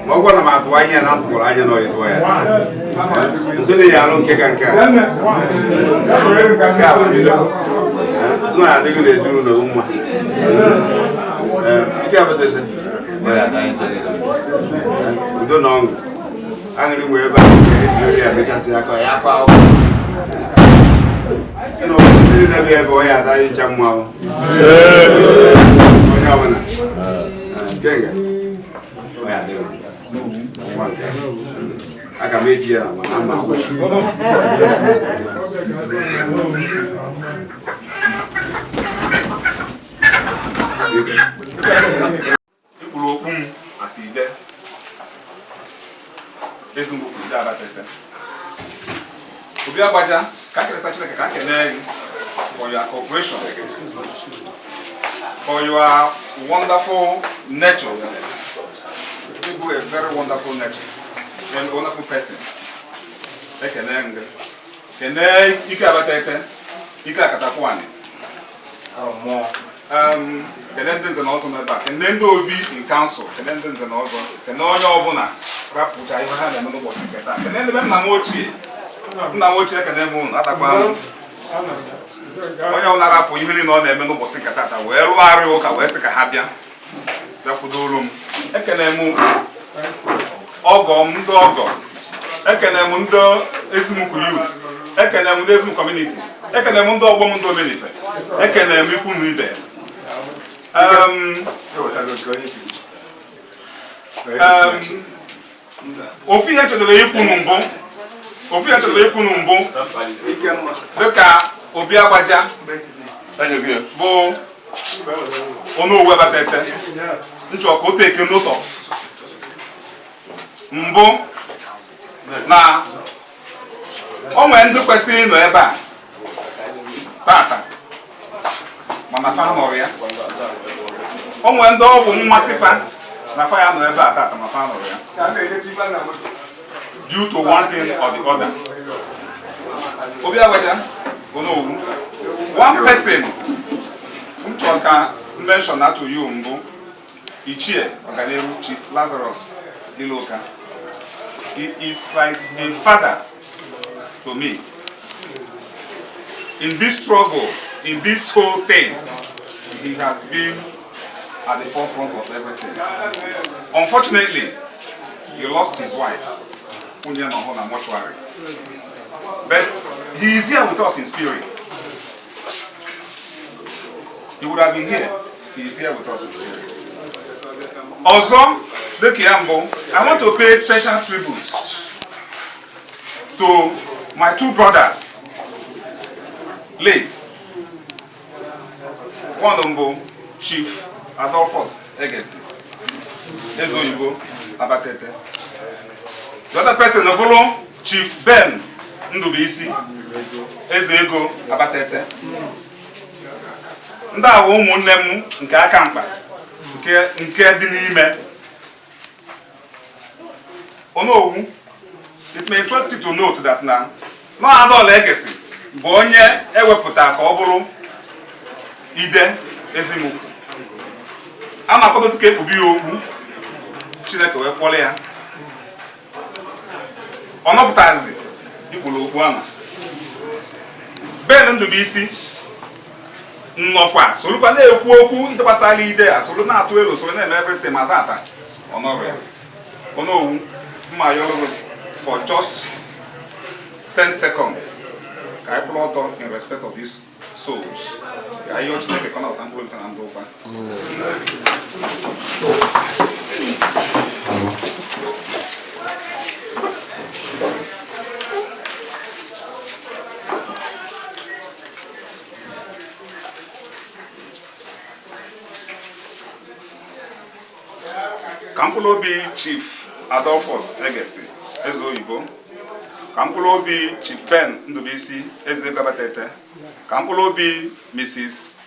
ma ọ gwara m atụ anya na ntụkwara anya na ọyịtụwa ya nso na ya arụ nke ka nke a nke a bụ bido tụ na adịghị n'ezinụlọ mma ike abatete udo na ọṅụ aṅụrị nwee ebe a ezigbo ya mechasị aka ya akwa akwụkwọ ndị na-abịa ebe ọ ya adaghị ncha mmanwụ onye ọbụla nke nga ọ ya adịghị nwa nke aga m eji ya mana ama Ikpuru okpu m asị ide ezinụlọ ide abatete Obi Agbaja ka nkelesa Chineke ka nkene gị for your cooperation, for your wonderful nature. You people a very wonderful nature and wonderful person. Ekene gị kene ike abatete ike akatakwu anyị arọ mmụọ. Kene ndị nze na ọzọ n'ebe a, kene ndị obi in council, kene ndị nze na ọzọ, kene onye ọbụla rapụcha ihe ha na-eme n'ụbọchị nke taa, kene ndị be nna m ochie, nna m ochie kene m unu atakwa m. Onye ọbụla rapụ ihe niile ọ na-eme n'ụbọchị nke tata wee rụọ arịa ụka wee sị ka ha bịa bịakwudoro m. Ekene m ọgọ m, ndị ọgọ, ekene m ndị Ezimụkwụ youth, ekene m ndị Ezimụkwụ community, ekene m ndị ọgbọ m, ndị omenife, ekene m ikwu na ibe. Ofu ihe chọdoro ikwu mbụ, ofu ihe chọdoro ikwu mbụ, dịka Obi Agbaja bụ Onowu Abatete, nchọ ka o take note of mbụ na o nwere ndị kwesịrị ịnọ ebe a tata, mana fa nọrọ ya. O nwere ndị ọ bụ mmasị fa na fa ya nọ ebe a tata, ma fa nọrọ ya due to one thing or the other. Obi Agbaja Onowu, one person m chọrọ ka mention na to you mbụ, Ichie Ọganiru Chief Lazarus Iloka. He is like a father to me. In this struggle, in this whole thing, he has been at the forefront of everything. Unfortunately, he lost his wife, Nwunye nọ na mortuary. But he is here with us in spirit. He would have been here. He is here with us in spirit. Also, dịka ya mbụ, I want to pay special tribute to my two brothers, late. One mbụ, Chief Adolphus Egesi, Eze Oyibo Abatete. The other person bụrụ Chief Ben Ndubuisi, Eze Ego Abatete. Ndị a bụ ụmụnne m nke aka mkpa, nke dị n'ime. Onowu, it may interest you to note that na Adol Egesi bụ onye ewepụta ka ọ bụrụ ide Ezimụkwụ. A na-akwadozi ka ekpubi ya okpu, Chineke wee kpọrọ ya. Ọ nọpụtazi ikpuru okpu ahụ. Ben Ndubuisi nnọkwa sorokwa na-ekwu okwu ihe gbasara ide a, soro na-atụ elu, soro na-eme everything, ma tata ọ nọrọ ya. Onowu, mma yọrọ for just 10 seconds ka anyị kwụrụ ọtọ in respect of these souls, ka anyị yọọ Chineke ka ọ nabata mkpụrụ obi na ndụ ụkwa. Ka mkpụrụ obi Chief Adolphus Egesi, Eze Oyibo, ka mkpụrụ obi Chief Ben Ndubuisi, Eze Ego Abatete, ka mkpụrụ obi Mrs.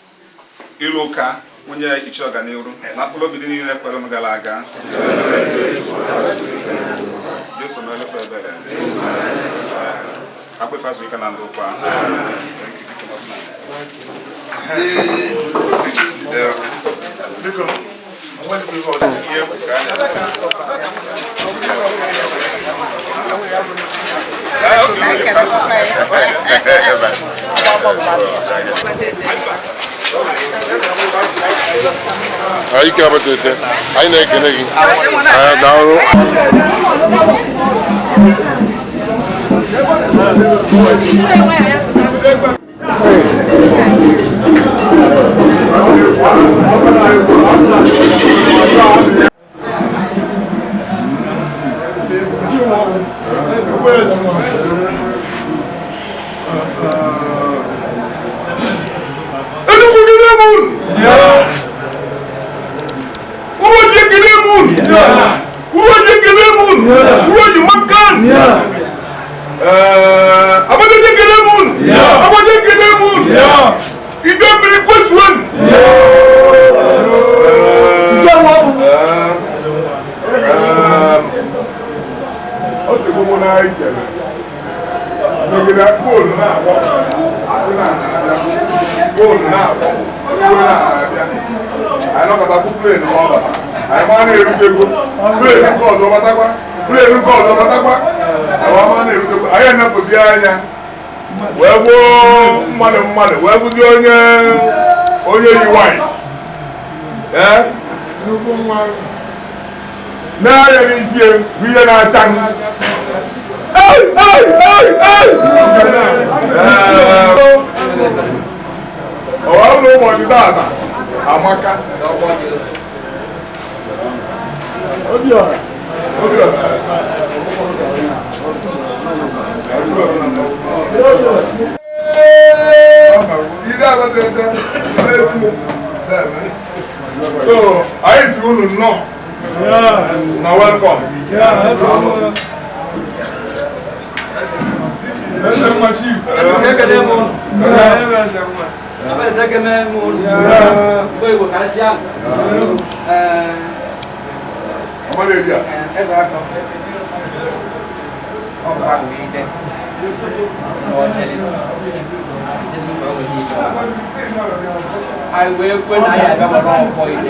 Iloka, nwunye Ichie Ọganiru, na mkpụrụ obi ndị niile kwere m gara aga. Jesu melefe ebere. Akpefe azụ ike na ndụ kwa. Anyị ike Abatete, anyị na-ekene gị. Anyị daalụ. Phone na-akpọ, asị na na-abịa, phone na-akpọ, iwe na-abịa. anya. Anyị nọkọta kwụ plen ma ọ bata. Anyị ma na-erutego. Plen nke ọzọ batakwa. Plen nke ọzọ batakwa. Anyị ma na-erutego. Anyị enepụzi anya. Wee gbuo mmadụ mmadụ wee gbuzie onye onye yi white. Ee? N'anya n'isi bụ ihe na-acha m. Ei! Ei! Ei! Ei! Ọ bụ ụbọchị taata amaka. Obiọra. Obiọra. So, I see you now. Now, welcome. I will when I have a wrong for you. I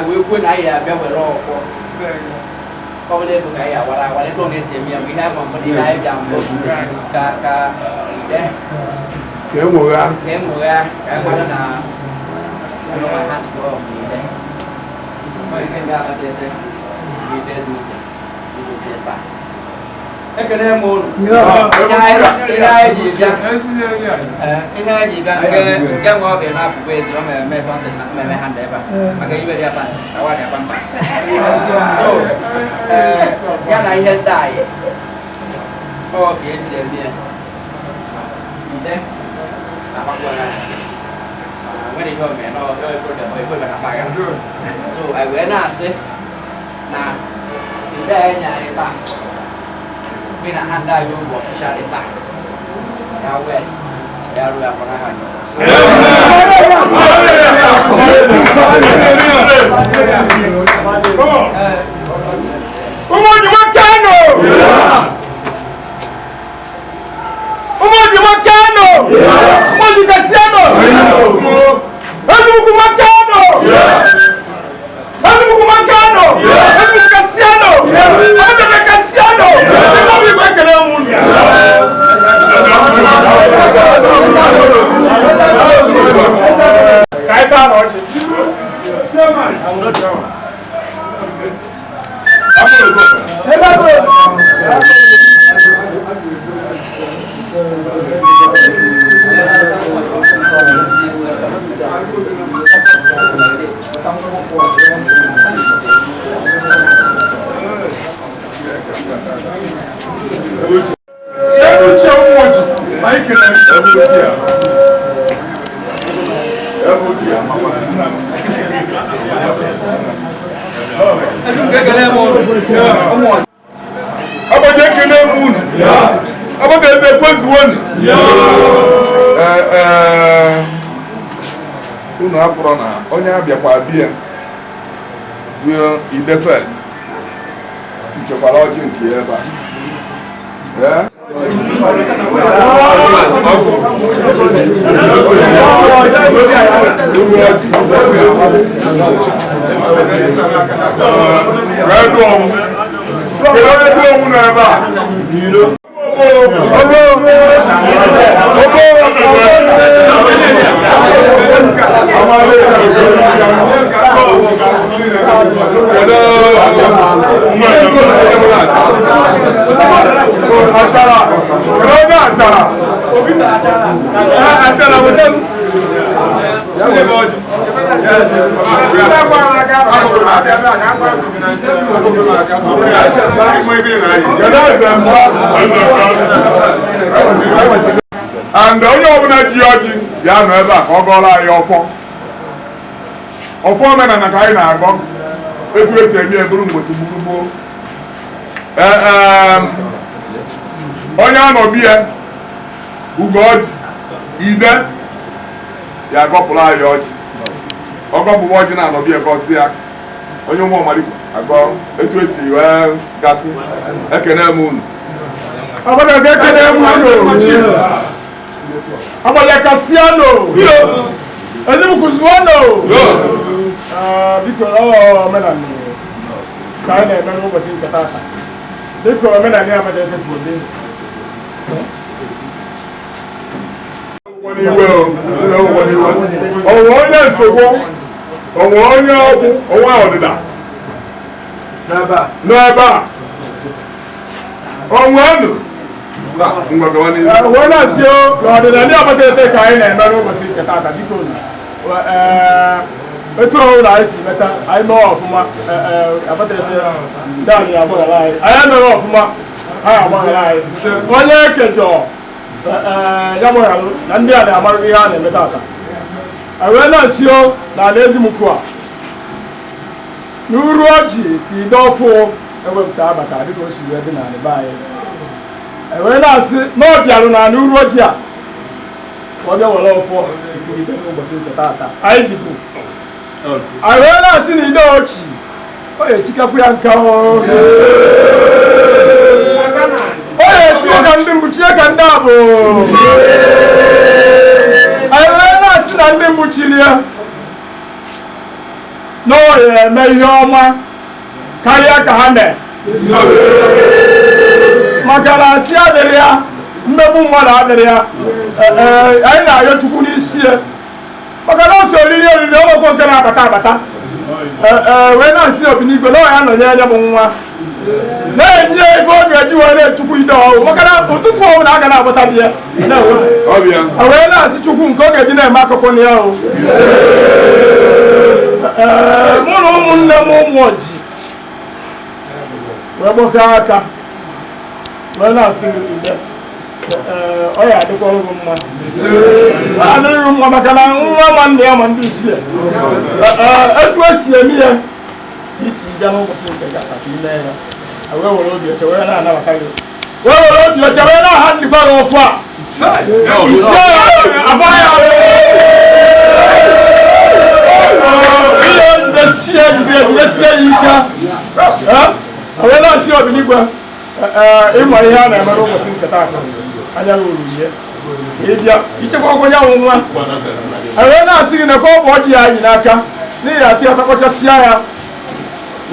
will when I have a wrong for. Probably look at what I want to say. We have one, but I am Kaka. Ya na ihe ndị anyị ọ ka esi eme ya ide na-agbakwa ya nwere ihe ome na so anyị wee na-asị na ide anyị anyị taa bi na ha ndị anyị bụ ọfishal taa ya west ya ruo afọ n'aha anyị. Ụmụnjima Kano! Ụmụnjima Kano! Ụmụnjima Kasiano! Ezumukuma Kano! Ezumukuma Kano! Ezumukuma Kasiano! Ezumukuma Kasiano! Ezumukuma ekele nwunye! Ka anyị taa n'ọchị. Abaje ekele m unu. Abaje ebe kwezuonu. Unu apụrụ na onye abịakwa bịa bụ ide first. Nchekwara ọjị nke ya ebe a. And onye ọbụla ji ọjị bịa nọ ebe a ka ọ gọọrọ anyị ọfọ. Ọfọ omenala ka anyị na-agọ etu esi eme eburu mgbochi gburu gboo. Onye anọbi ya Ugoji ide ya agọpụrụ anyị ọjị ọgọpụrụ ọjị na anọbi ya gọzie ya onye ụmụ ọmaliko agọ etu esi wee gasị ekene m unu. Agbada ekene m unu. Agbada kasiano. Ezimukuzuano. Biko omenala ka anyị na-eme n'ụbọchị nke taata. Dịka omenala Abatete si dị. Onwe onye nsogbu, onwe onye ọgwụ, onwe ọdịda n'ebe a. Onwe nụ. Wee na-asị na ọdịda ndị Abatete ka anyị na-eme n'ụbọchị nke taata biko etu ọbụla anyị si meta anyị mee ọfụma Abatete ndị anyị agbaghara anyị anyị emeghị ọfụma anyị agbaghara anyị onye ekejọ ya gbagharụ na ndị a na-amarụ ihe a na-eme taata. Wee na-asị na ala Ezimuku a n'uru ọjị ka ide ọfụ ewepụta abata dịka o si wee dị n'ala be anyị. Wee na-asị na ọ bịarụ n'ala uru ọjị a ka ọ bịa were ọfọ ikwurite n'ụbọchị nke taata anyị jikwu. Anyị wee na-asị na ide ọchị ọ ga-echikapụ ya nka ọ ga-echie ka ndị mbụ chie ka ndị abụ. Anyị wee na-asị na ndị mbụ chiri ya na ọ ga-eme ihe ọma karịa ka ha mee maka na asị adịrị ya mmegbu mmadụ adịrị ya. Anyị na-arịọ Chukwu n'isi ya maka na ọsọ oriri oriri ọgbakọ nke na-abata abata wee na-asị Obinigwe na ọ ya nọnyere anya bụ nwa na-enye ife ọ ga-eji wee na-echukwu ide ọhụụ maka na ụtụtụ ọhụụ na aga na-abata di ya wee na-asị Chukwu nke ọ ga-eji na-eme akụkọ na ya o. Mụ na ụmụnne m ụmụ ọjị wee gbakọọ aka wee na-asị ide ọ ya adịkwara gị mma adịrịghị mma maka na nwa ma nna ya ma ndị ichie etu esi eme ya isi ja n'ụbọchị nke gata ka ime ya wee were obi ọcha wee na-anabata gị wee were obi ọcha wee na-aha ndịkwa gị ọfụ a isi afọ ya ihe jidesie ya ike wee na-asị Obinigwe ịma ihe a na-eme n'ụbọchị nke taata anya ruru ihe ịbịa ichekwa ọgwụ ya nwa wee na-asị gị na ka ọ bụ ọjị ya anyị n'aka n'ihi atụ ya takọchasịa ya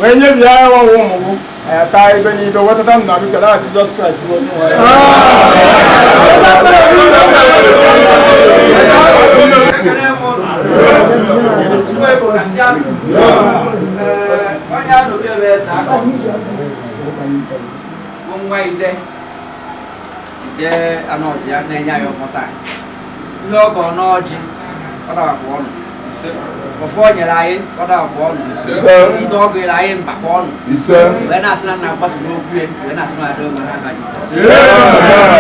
wee nyebie ya nwa ụmụ gị anyị taa ebe n'ibe wetata m na biko na Jizọs Kraịst bụ onye nwe nwa ide nke anọzi ya na-enye anyị ọfọ taa ihe ọgọ n'ọjị ọ dawakwa ọnụ ọfọ o nyere anyị ọ dawakwa ọnụ ndị ọgụ nyere anyị mbakwa ọnụ wee na-asị na nna mgbaso n'okwu ya wee na-asị na ada ogbe n'aha Jizọs.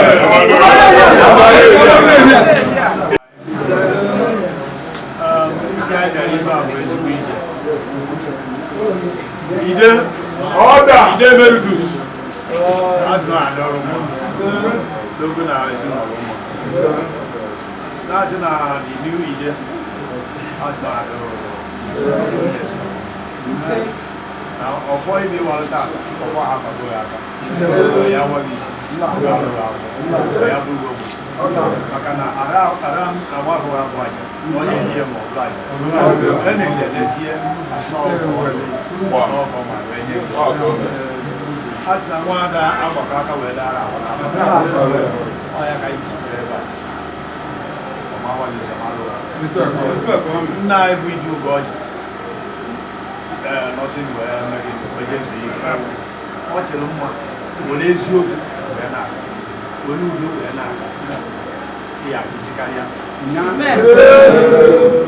Ide order Ide emeritus asị na adị ọrụ mma n'ogo na ezinụlọ mma na-asị na the new Ide asị na adị ọrụ na ọfọ ibe wara taa ọfọ ha kwago ya aka ya nwaghị isi ya alụrụ afọ ya bụrụ ogbe maka na ara agbahụ abụ aja na onye enyi ya ma ọ bụla aja enegide n'ezie asị na ọgọ ma wee nye a sị na nwa ada agbakọ aka wee dara ahụ na ọya ka anyị zukọrọ ebe a nna anyị bụ Ide Ugoji nọsị wee mee wee jezuo ike ọ chere mma were eziokwu wee na-aga were udo wee na-aga ya achịchị karịa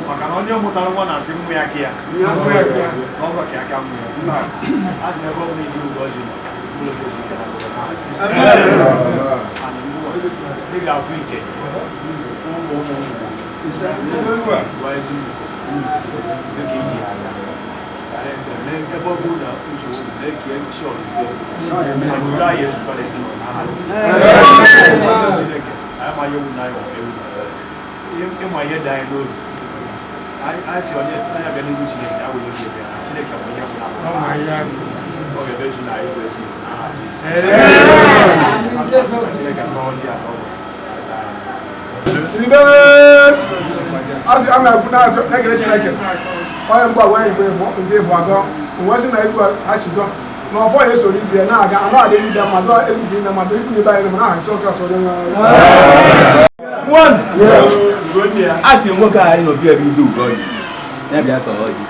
maka na onye mụtara nwa na-asị mmụ ya ka ya n'ọgọ ka aka mmụ ya a sị na ebe ọ bụla Ide Ugoji nọ ị ga-afụ ike ụmụ ụmụ ụmụ gwa eziokwu dịka iji aga Ebe ọ bụrụ na nsogbu na-eke shọl udo na udo anyị ezukwara ezinụlọ n'aha Chineke. Anyị amaghị ewu na anyị ewu ịma ihe dị anyị n'obi. Anyị si onye anya bịa n'ihu Chineke awụghị obi ebe ya Chineke bụ ihe gwụrụ ọ ga-emezu na anyị bụ ezinụlọ n'aha Jizọs. Chineke akọọ ji akọ. Asị a na-ekwu na-asị na-ekele Chineke onye mgbe wee igbe ndị bụ agọ wee sị na etu ha si dọ na ọfọ ya esoro ibe ya na-aga anọ adịrị ibe mmadụ ezigbo ime mmadụ ikwu na ibe anyị na aha nsọ ọsọ onye nwe. A sị nwoke anyị na obi ebe ido ugo ọjị ya bịa tọọ ọjị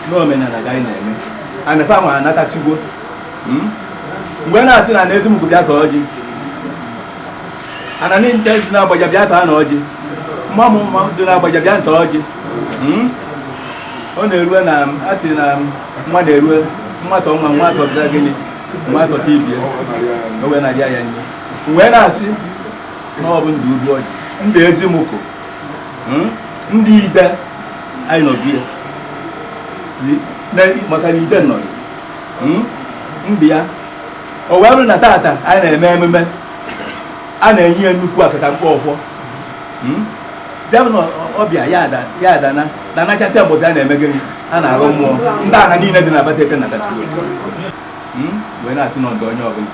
n'omenala ka anyị na-eme anafa nwa anatachigwo mgbe na-asị na na ezimugwu bịa tọọ ọjị ana ndị dị na-agbaja bịa taa na ọjị mma m mma dị na-agbaja bịa nta ọjị. Ọ na-erue na a sị na nwa na-erue nwata nwa nwa atọpụta gịnị nwa atọta ibie o wee na-arịa ya nne wee na-asị na ọ bụ ndụ udu ọjị ndị ezimụkụ ndị ide anyị nọ bie maka na ide nọrọ ndị ya o wee bụrụ na tata anyị na-eme emume a na-enye ya nnukwu akatamkpo ọfọ bịa bụ na ọbịa ya adana na anachasị ụbọchị a na-eme gịnị a na-arụ mmụọ ndị agha niile dị na Abatete na Tasiko wee na-asị na ọdụ onye ọbụla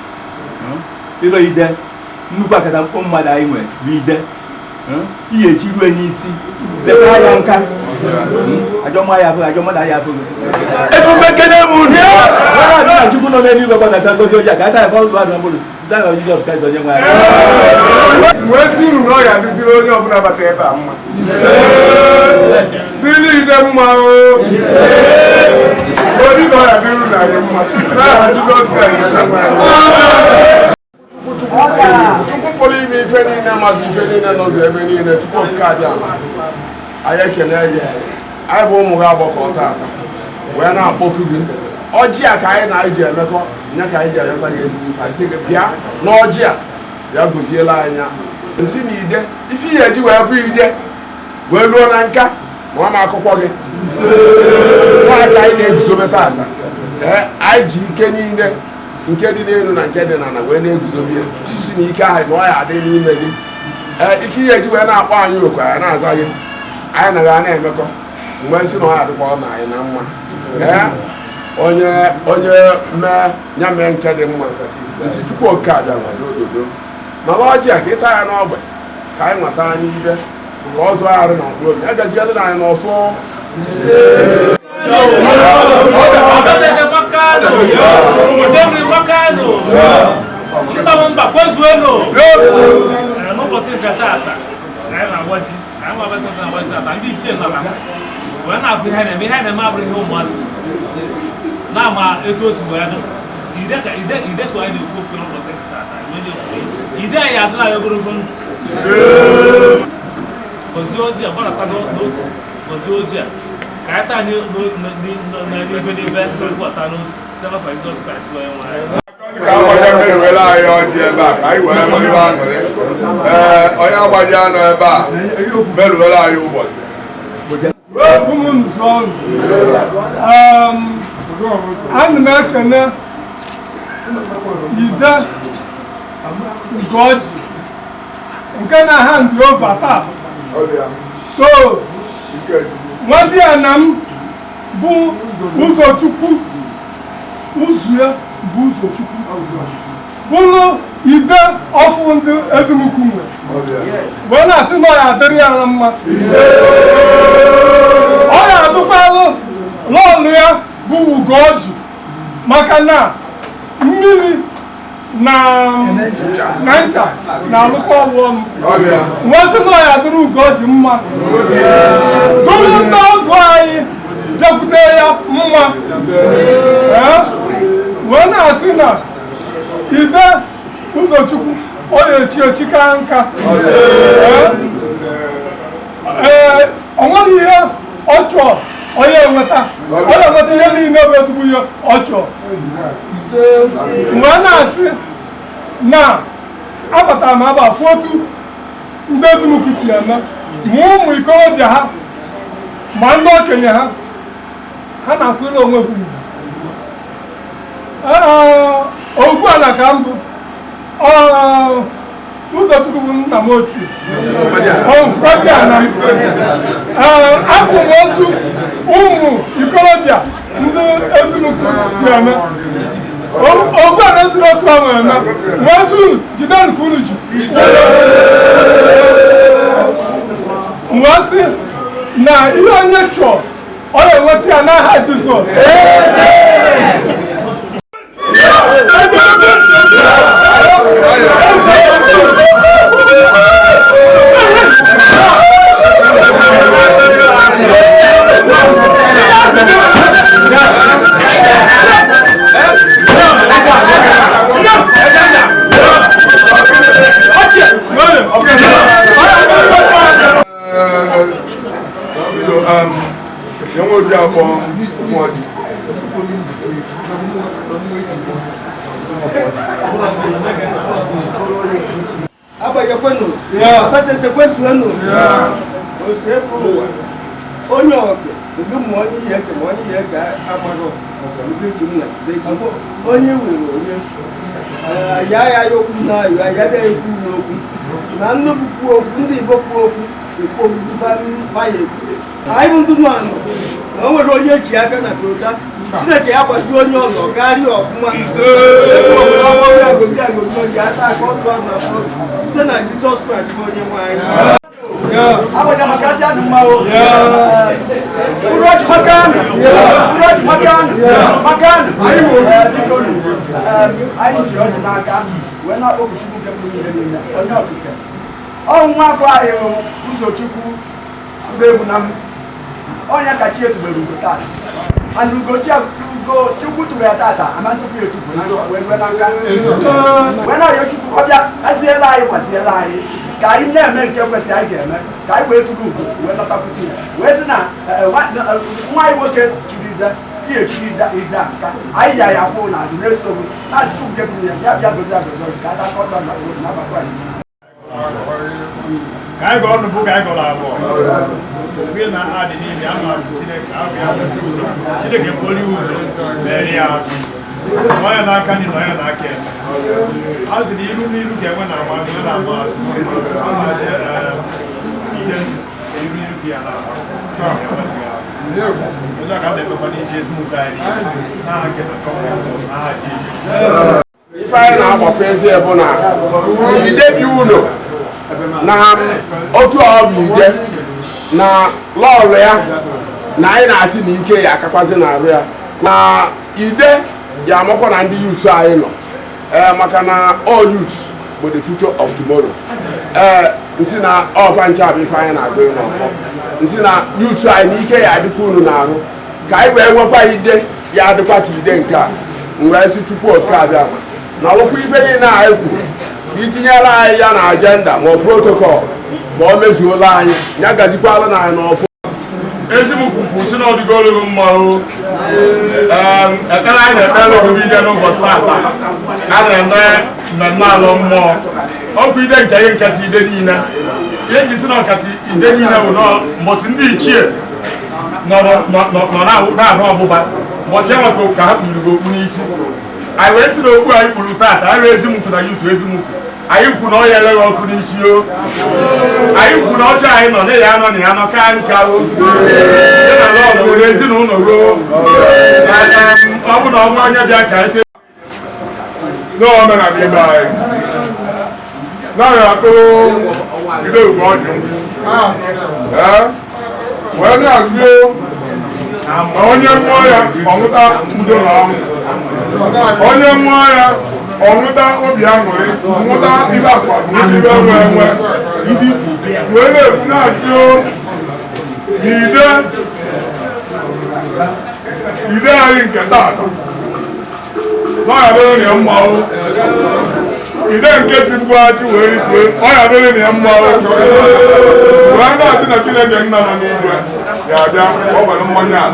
ịlọ ide nnukwu akatamkpo mmadụ anyị nwere bụ ide ihe echi rue n'isi zeta ya nka ajọ mma ya afụghị ajọ mmadụ anyị afụghị ebube kene m unu na Chukwu nọ n'eluigwe gbadata ngozi ojii ka ata ya fọdụ adụ mkpụrụ site na Jizọs Kraịst onye nwe anyị. Wee sị unu na ọ ga-adịziri onye ọbụla bata ebe a mma dịrị ide mma o odi na ọ ga-adịrị unu anyị mma n'aha Jizọs Kraịst onye nwe anyị. Chukwu pụrụ ime ife niile mazi ife niile n'ụzọ ebe niile. Chukwu okike adị ama anyị ekele gị. Anyị bụ ụmụ gị agbakọ tata wee na-akpọku gị ọjị a ka anyị na-eji emekọ nya ka anyị ji ayọta gị ezigbo ife. Anyị sị gị bịa n'ọjị a bịa goziela anyị nsị na ide ife ihe eji wee bụ ide wee luo na nka ma ọ na-akụkwọ gị nwa ka anyị na-eguzobe tata. Ee, anyị ji ike niile nke dị n'elu na nke dị n'ala wee na-eguzobe ya si na ike ahụ na ọ ya adị n'ime gị. Ee, ike ihe eji wee na-akpọ anyị oku anyị na-aza gị anyị na ga na-emekọ mgbe nsị na ọ ya adịkwa na anyị na mma. Ee, onye onye mee ya mee nke dị mma nsị Chukwu okike abịa n'ododo mana ọjị a ka ịta ya n'ọgbe ka anyị nweta anyị ibe ka ọ zụọ arụ na mkpụrụ obi agaziela na anyị n'ọfọ. N'ụbọchị nke taata anyị na-agwa ji anyị na-agwa ji taata ndị ichie nọgasị wee na-afụ ihe na-eme ihe na-eme abụrụ ihe ụmụazị na-ama etu o si wee dụ ide ka anyị na-ekwu okwu n'ụbọchị nke taata ide anyị adịla anyị ogologo ndụ gozie ojii a gbadata n'otu gozie ojii a ka anyị taa n'ibe n'ibe n'otu n'otu site n'afa Jizọs Kraịst bụ onye nwe anyị. Ka agbaja merụela anyị ọjị ebe a ka anyị wee nwere aṅụrị. Ee, onye agbaji anụ ebe a merụela anyị ụbọchị. Ana m ekene ide Ugoji nke na hand over taa so nwadị ya na m bụ Ụzọchukwu ụzụ ya bụ Ụzọchukwu bụrụ ide ọfụ ndị ezimukwu nwe wee na-asị na ọ ya adịrị ya na mma ọ ya adụkwalụ lọọlụ ya bụ Ugoji maka na mmiri na ncha na-alụkọ ọlụ ọnụ nwesị na ọ ya dịrị Ugoji mma dụrụ ndị ọgụ anyị bịakwute ya mma wee na-asị na ide Ụzọchukwu ọ na-echi echi ka nka ee ọ nwere ihe ọ chọọ onye enweta ọ na-enweta ihe niile bụ ezigbo ihe ọ chọọ mgbe a na-asị na abatara m aba fụ otu ndị ezumike si eme ma ụmụ ikorobịa ha ma ndị okenye ha Ha na-akwụrụ onwe ha ugwu. Ogwu ala ka mbụ Ụzọchukwu bụ nna m ochie. Ọdịala afọ m otu ụmụ ikorobịa ndị ezinụlọ si eme ogwu ala eziri otu ahụ eme wee sị unu jide nke unu ji wee sị na ihe onye chọọ ọ na-enweta ya n'aha Jizọs. Agbanyekwenu abatetekwezuenu osekwu ụwa onye ọke ndị ma onye ihe eke ma onye ihe eke agbara ọgọ ndị ji m na jide ji onye were onye ya ya ya okwu na ayọ ya bịa ekwu n'okwu na nnukwu kwuo okwu ndị Igbo kwuo okwu ekwu okwu faya ekwu anyị bụ ndị nọ anọ na o nwere onye eji aka na kota Chineke ya gbazie onye ọzọ karịa ọfụma agozi agozi oji ata aka ọtụ ahụ na afọ site na Jizọs Kraịst bụ onye nwe anyị. Agbaja makasị adị mma o. Mkpụrụ ọjị makanụ. Mkpụrụ ọjị makanụ. Makanụ. Biko nụ. Anyị ji ọjị n'aka wee na-akpọku Chukwu nke pụrụ ihe niile onye okike. Ọ nwa afọ anyị hụ Ụzọchukwu mgbe egwu na m. Ọnya ka chi etubere ugo tata. And Ugo Chukwu tụrụ ya tata ama ntụpụ ya etupu na wee rue n'aka. Wee na-arịọ Chukwu ka ọ bịa haziela anyị gbaziela anyị ka anyị na-eme nke kwesịrị anyị ga-eme ka anyị wee tụrụ ugo wee lọtakwute ya wee sị na nwa anyị nwoke chiri ide ihe echiri ide nka anyị ya ya kwụ n'azụ na-esogbu na-asị Chukwu nke bụrụ ya ya bịa gozi agozi ọjị ka ata ọtọ na obodo n'abalị anyị. Ka anyị gọrọ nnukwu ka anyị gọrọ abụọ ofe na adị n'ime a na-asị Chineke abịa ụzọ Chineke pụrụ ụzọ mere ya azụ nọ ya n'aka nri nọ ya n'aka eme a sị na iru n'iru ga-enwe na ama enwe na ama azụ a na-asị ihe iru n'iru ka ya na-ama ụzọ ka a na-emekwa n'isi ezumike anyị n'aha nke na kọmọntụ n'aha Jizọs. Ife anyị na-agbakwa ezi bụ na ide bi ụlọ na otu ọ bụ ide na lọọlụ ya na anyị na-asị na ike ya akakwazi na-arụ ya na ide ya amakwa na ndị youth anyị nọ ee maka na all youth bụ the future of tomorrow. Ee nsị na ọfa nche bụ ife anyị na-agụ n'ọfọ nsị na youth anyị na ike ya adịkwa unu na-arụ ka anyị wee nwekwa ide ya adịkwa ka ide nke a wee sị Chukwu oke abịa ma na ọlụkwa ife niile anyị kwuru itinyela anyị ya na ajenda ma ọ protokọl ma o mezuola anyị ya gazikwala na anyị n'ọfụ. Ezimukwu kwụ sị na ọ dịgo olu mma o. Ekpere anyị na-ekpere obibi ide n'ụbọchị tata a na-eme mmemme alụ mmụọ ọkwa ide nke ihe nkasị ide niile ihe nji sị na ọkasị ide niile bụ na mbọsị ndị ichie nọ na-arụ ọgbụgba mbọsị ya nwekọ ka ha kpuru gị okpu n'isi anyị wee sị na okpu anyị kpuru tata anyị wee ezimukwu na yutu ezimukwu anyị kwu na ọ ya eleghị ọkụ n'isi o anyị kwu na ọcha anyị nọ na ya anọ na ya nọ ka nka o ya na lọọlụ were ezinụlọ ruo ọ bụ na ọnwa onye bịa ka anyị n'omenala ibe anyị naghị atụrụ ide ugbo ọjụ ee wee na-azụ ma onye mmụọ ya ọṅụta udo na ọṅụ onye mmụọ ya ọṅụta obi aṅụrị nwụta ibe akwa ibe enwe enwe wee na-ekwu na-ajụ n'ide ide anyị nke taata n'ọya dịrị na ya mma o ide nke chukwu achị wee ripue ọya dịrị na ya mma o wee na-asị na Chineke nna nọ n'igwe ya abịa ka ọ gwara mmanya a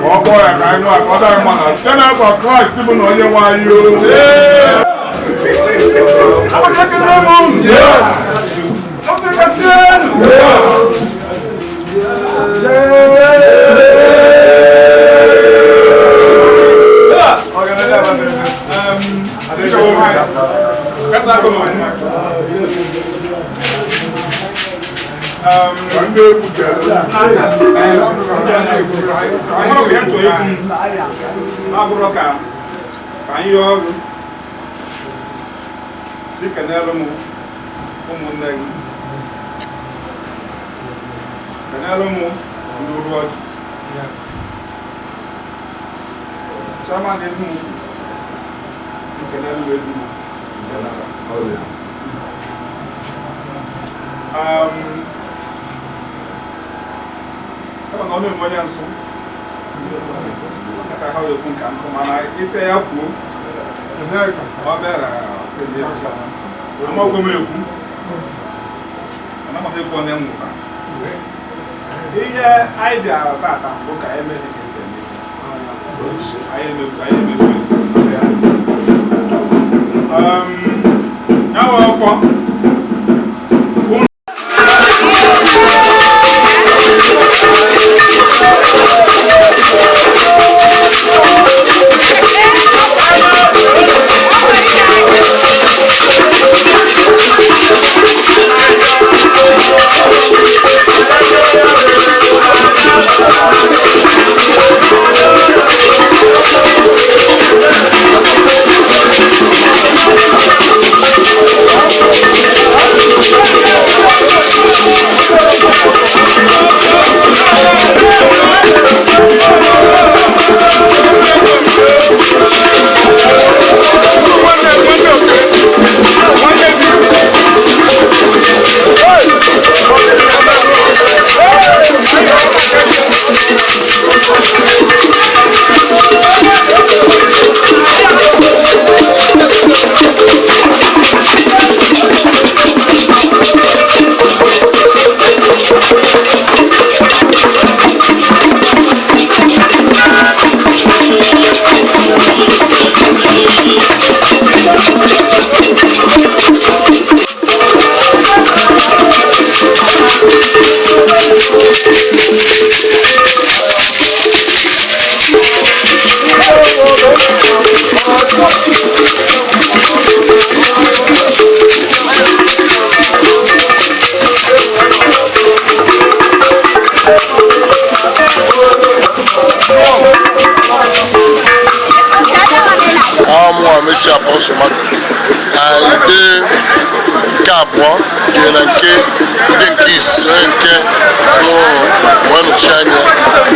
ka ọ kpọọ ya ka anyị nụ ka ọ dara mma na site n'afọ Kraịst bụ na onye nwe anyị o. Eze agụ na okwu. Enwere m ihe m chọrọ ikwu na-abụrụ ka anyị yọọ ọrụ dịka n'elu m ụmụnne gị kenelu m ndị uru ọjị chairman Ezimukwu kenelu m Ezimukwu. Kama na ọ na-eme onye nsụ ka ha ekwu nka nkụ mana isi ya kwuo ọ bịara amaghị m ekwu anaghị m ekwu onye nwụra ihe anyị bịara tata bụ ka anyị mee dịka esi eme anyị emekwu anyị emekwu ya wee ọfọ. Messi Apostle Martin ide nke abụọ jere na nke ndị nke isi onye nke nwụrụ wee nọchi anya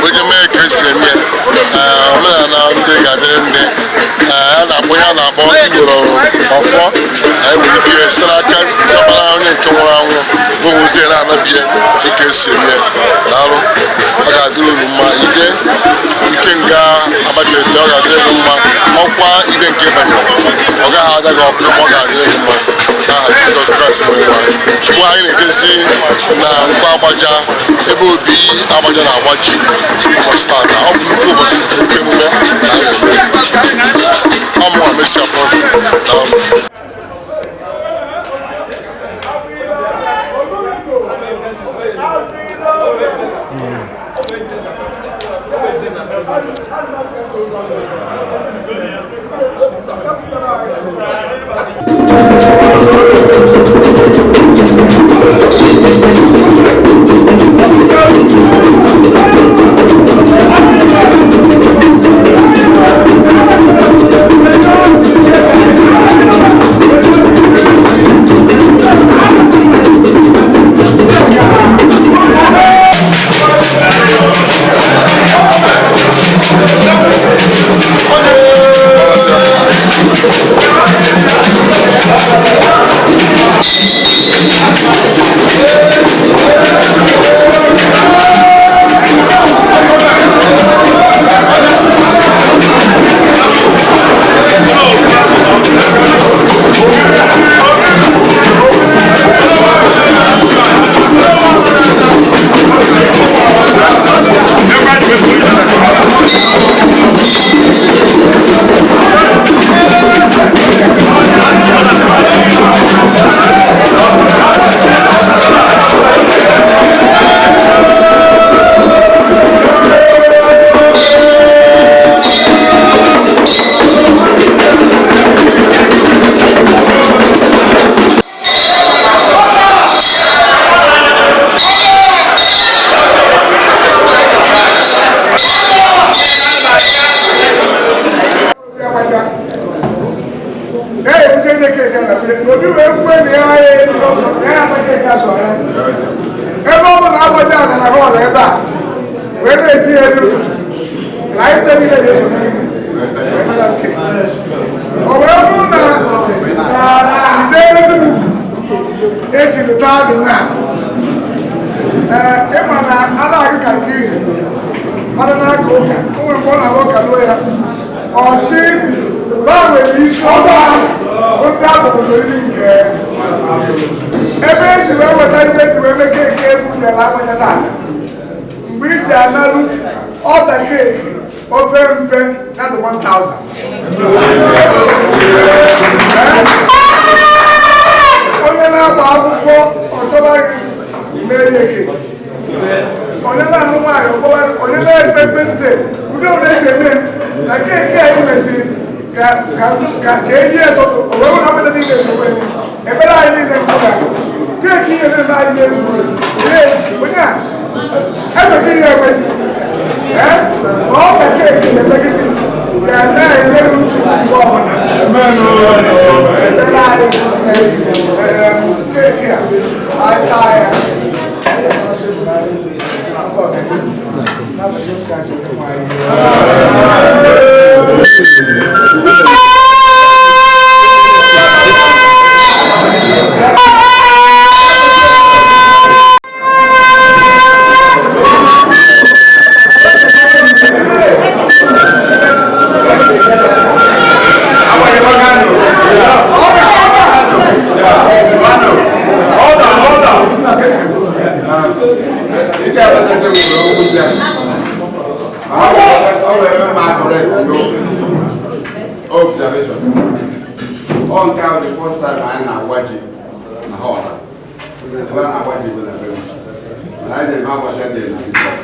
wee jee mee ka esi eme ya. Omenala ndị ga-adịrị ndị a na-akpọ ihe a na-akpọ iwere ọfọ anyị were ike site n'aka ọkpara onye nke nwụrụ anwụ gbanwezie na-anabie dịka esi eme ya. Daalụ, ọ ga-adịrị unu mma. Ide Ikenga Abatete, ọ ga-adịrị gị mma. Ọkwa ide nke banyere ọ gaghị ada gị ọkụ ma ọ ga-adịrị gị mma n'aha Jizọs Kraịst onye nwe anyị. Ugbu anyị na-edezi na nkwa Agbaja ebe obi Agbaja na-agba ji ụbọchị tata. Ọ bụ nnukwu ụbọchị, nnukwu emume na anyị ọmụwa Messi Apostle. Daalụ. Thank you. Keeki na obi wee kwue na ya ya eri ọzọ na ya ata keeki asọ ya. Ebe ọ bụ na agbaja ana na họọlụ ebe a wee na-eti ya eri ụtụtụ na anyị tere ile ya eso o wee bụrụ na ide ezigbo echiri taa dị na ịma na a na-agụ ka nke izi mmadụ na-aka ụka o nwere mgbe ọ na-agba ụka ruo ya ọchị ba nwere isi ọba ndị abụbụzo iri nke ebe esi wee weta ibe ji wee mee keeki ebu jere agbanya tata mgbe iji analụ ọda keeki ope mpe ya dị 1000. Onye na-agba akwụkwọ ọchọba gị merie keeki onye na-ahụ nwaanyị onye na-ekpe prezident ụdị ọbụla esi eme na keeki anyị mesiri ka eji etọtụ owe na mmadụ niile esokwe ebere anyị niile mkpụrụ keeki ihe na-eme anyị na-ezu ezu onye a efe gị ihe ekwesị ee ma ọ ka keeki na-eme gịnị ya na-enyere nsogbu mgbe ọbụla ebere anyị keeki a anyị taa ya. Observation. On count the first time I na waji na hall. Ebe na waji bụ na be m. Na anyị na-eme agbaja dị na before.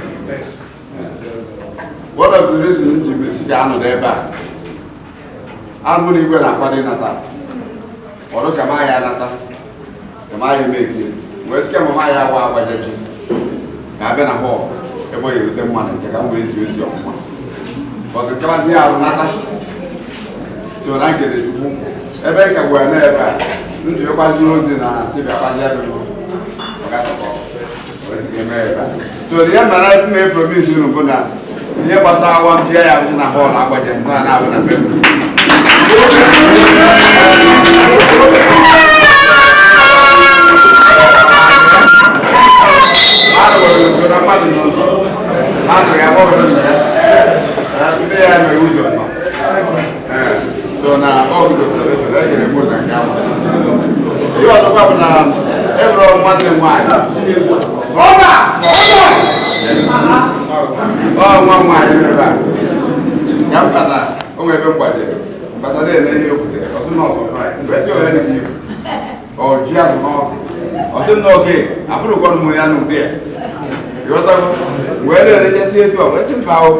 One of the reasons ji si ga-anọ n'ebe a. Anụ na igwe na-akwado ịnata. Ọrụ ka ma ya anata. Ka ma ya eme etie. Wee sị ka mama ya agwa agbaja ji. Ka abịa na hall ebe ọ ga-erute mmadụ nke ka m wee zi ozi ọfụma. Ọtụ nkaba ndị arụ nata. So na nkele Chukwu ebe ka gwara na ebe a njikwazi ozi na asị bịakwazi ebe m ọgatọkọ eme ebe a. So ihe mara mme promise unu bụ na ihe gbasara awa m tinye ya abụzi na họọlụ agbaje na na-abụ na be m. Mmadụ nwere usoro mmadụ n'ụzọ mmadụ ya gbọbere nna ya ndị ya mere ụzọ nọ. So na ọ bido observation e nyere m ụzọ nke ahụ. Ihe ọzọkwa bụ na ebụrụ nwanne m nwaanyị. Ọ nwa m nwaanyị ebe a. Ka m bata, o nwere ebe m gbajere. Mbata na-ele ihe o butere, ọ sị na ọzọ kraịst. Mgbe esi onye dị ibu, ọ ji azụ n'ọkụ. Ọ sị m na oke, afụrụkwa m ya n'ụdị a. Ịghọtago? Wee na-erechasị etu a, wee sị mba o.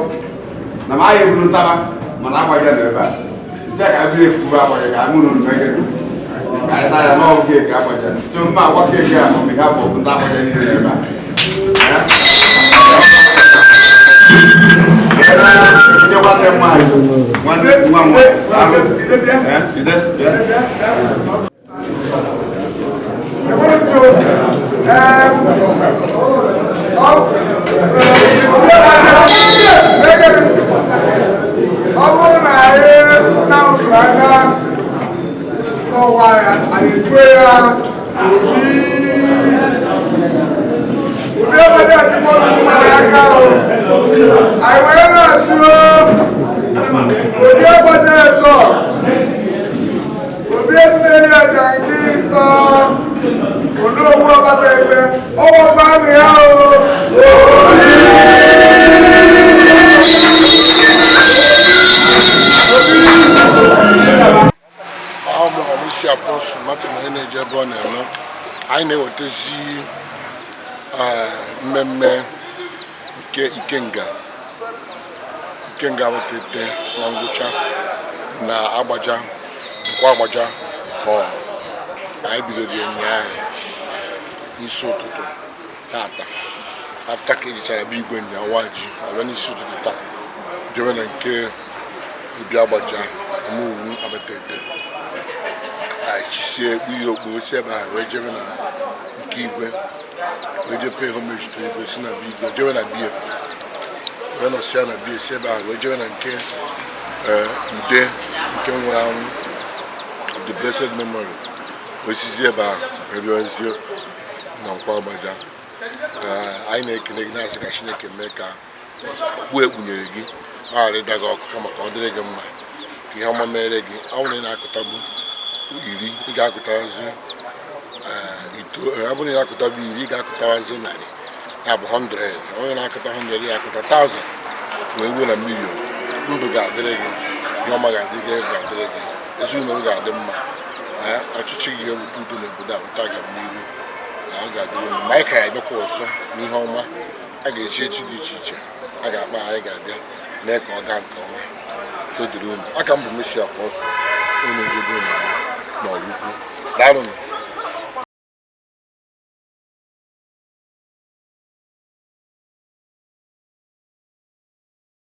Na m agha eburu ntaba, mana agbaja nọ ebe a. Isi a ka abịa ekwuwe agbaja ka mụ na unu mee gịnị? Ka anyị taa ya n'ọgwụ keeki agbaja. So mma agwa keeki a on behalf of ndị agbaja niile ebe a. Ndị nwanne m nwaanyị, nwanne nwa m nwaanyị. Ide, bịa. Ọ bụrụ na anyị na-asụrụ anya n'ụwa ya anyị tue ya obi ebe adịgbọ mmadụ aka o anyị wee na-asị obi ebe ezo obi ezinere aja nke ịtọ onowu ọbata ebe ọwọkwa anụ ya o. Isi Apostle Martin onye na-eje ebe ọ na-eme anyị na-ewetezi mmemme nke Ikenga Ikenga wetete na ngwụcha na agbaja nkwa agbaja hall. Anyị bidoro ụnyaahụ n'isi ụtụtụ tata afta ka ejichara bụ igwe nyawa ji abịa n'isi ụtụtụ taa jebe na nke obi agbaja onowu abatete. Anyị chisie ekpu ya okpu, si ebe ahụ wee jebe na nke igwe, wee jee pay homage to igwe, si na be igwe jebe na biya, wee nọsịa na biya, si ebe ahụ wee jebe na nke ude nke nwụrụ anwụ of the blessed memory, wee sizie ebe ahụ wee bịazie na Nkwọ Agbaja. Anyị na-ekele gị, na-asị ka Chineke mee ka okpu ekpunyere gị ọ ghara ịda gị ọkụ, kama ka ọ dịrị gị mma, ka ihe ọma mere gị. Ọ bụrụ na ị na-akụtagbu 10, ị ga-akụtazi 9. Ọ bụrụ na ị na-akụtagbu 10, ị ga-akụtawazi 100, ya bụ 100. Onye na-akụta 100 ya akụta 1000 wee ruo na million. Ndụ ga-adịrị gị, ihe ọma ga-adị gị, ego ga-adịrị gị, ezinụlọ ga-adị mma. Ọchịchị gị ga-eweta udo n'obodo a, weta agamnihu na ọ ga-adịrị mma. Ma anyị ka ya abịakwa ọzọ n'ihe ọma a ga-echi echi dị iche iche a ga-akpa, anyị ga-abịa mee ka ọ gaa nke ọma. Udo dịrị unu. Aka m bụ Messi Apostle, onye ojebe na n'ọrụ ukwu. Daalụnụ.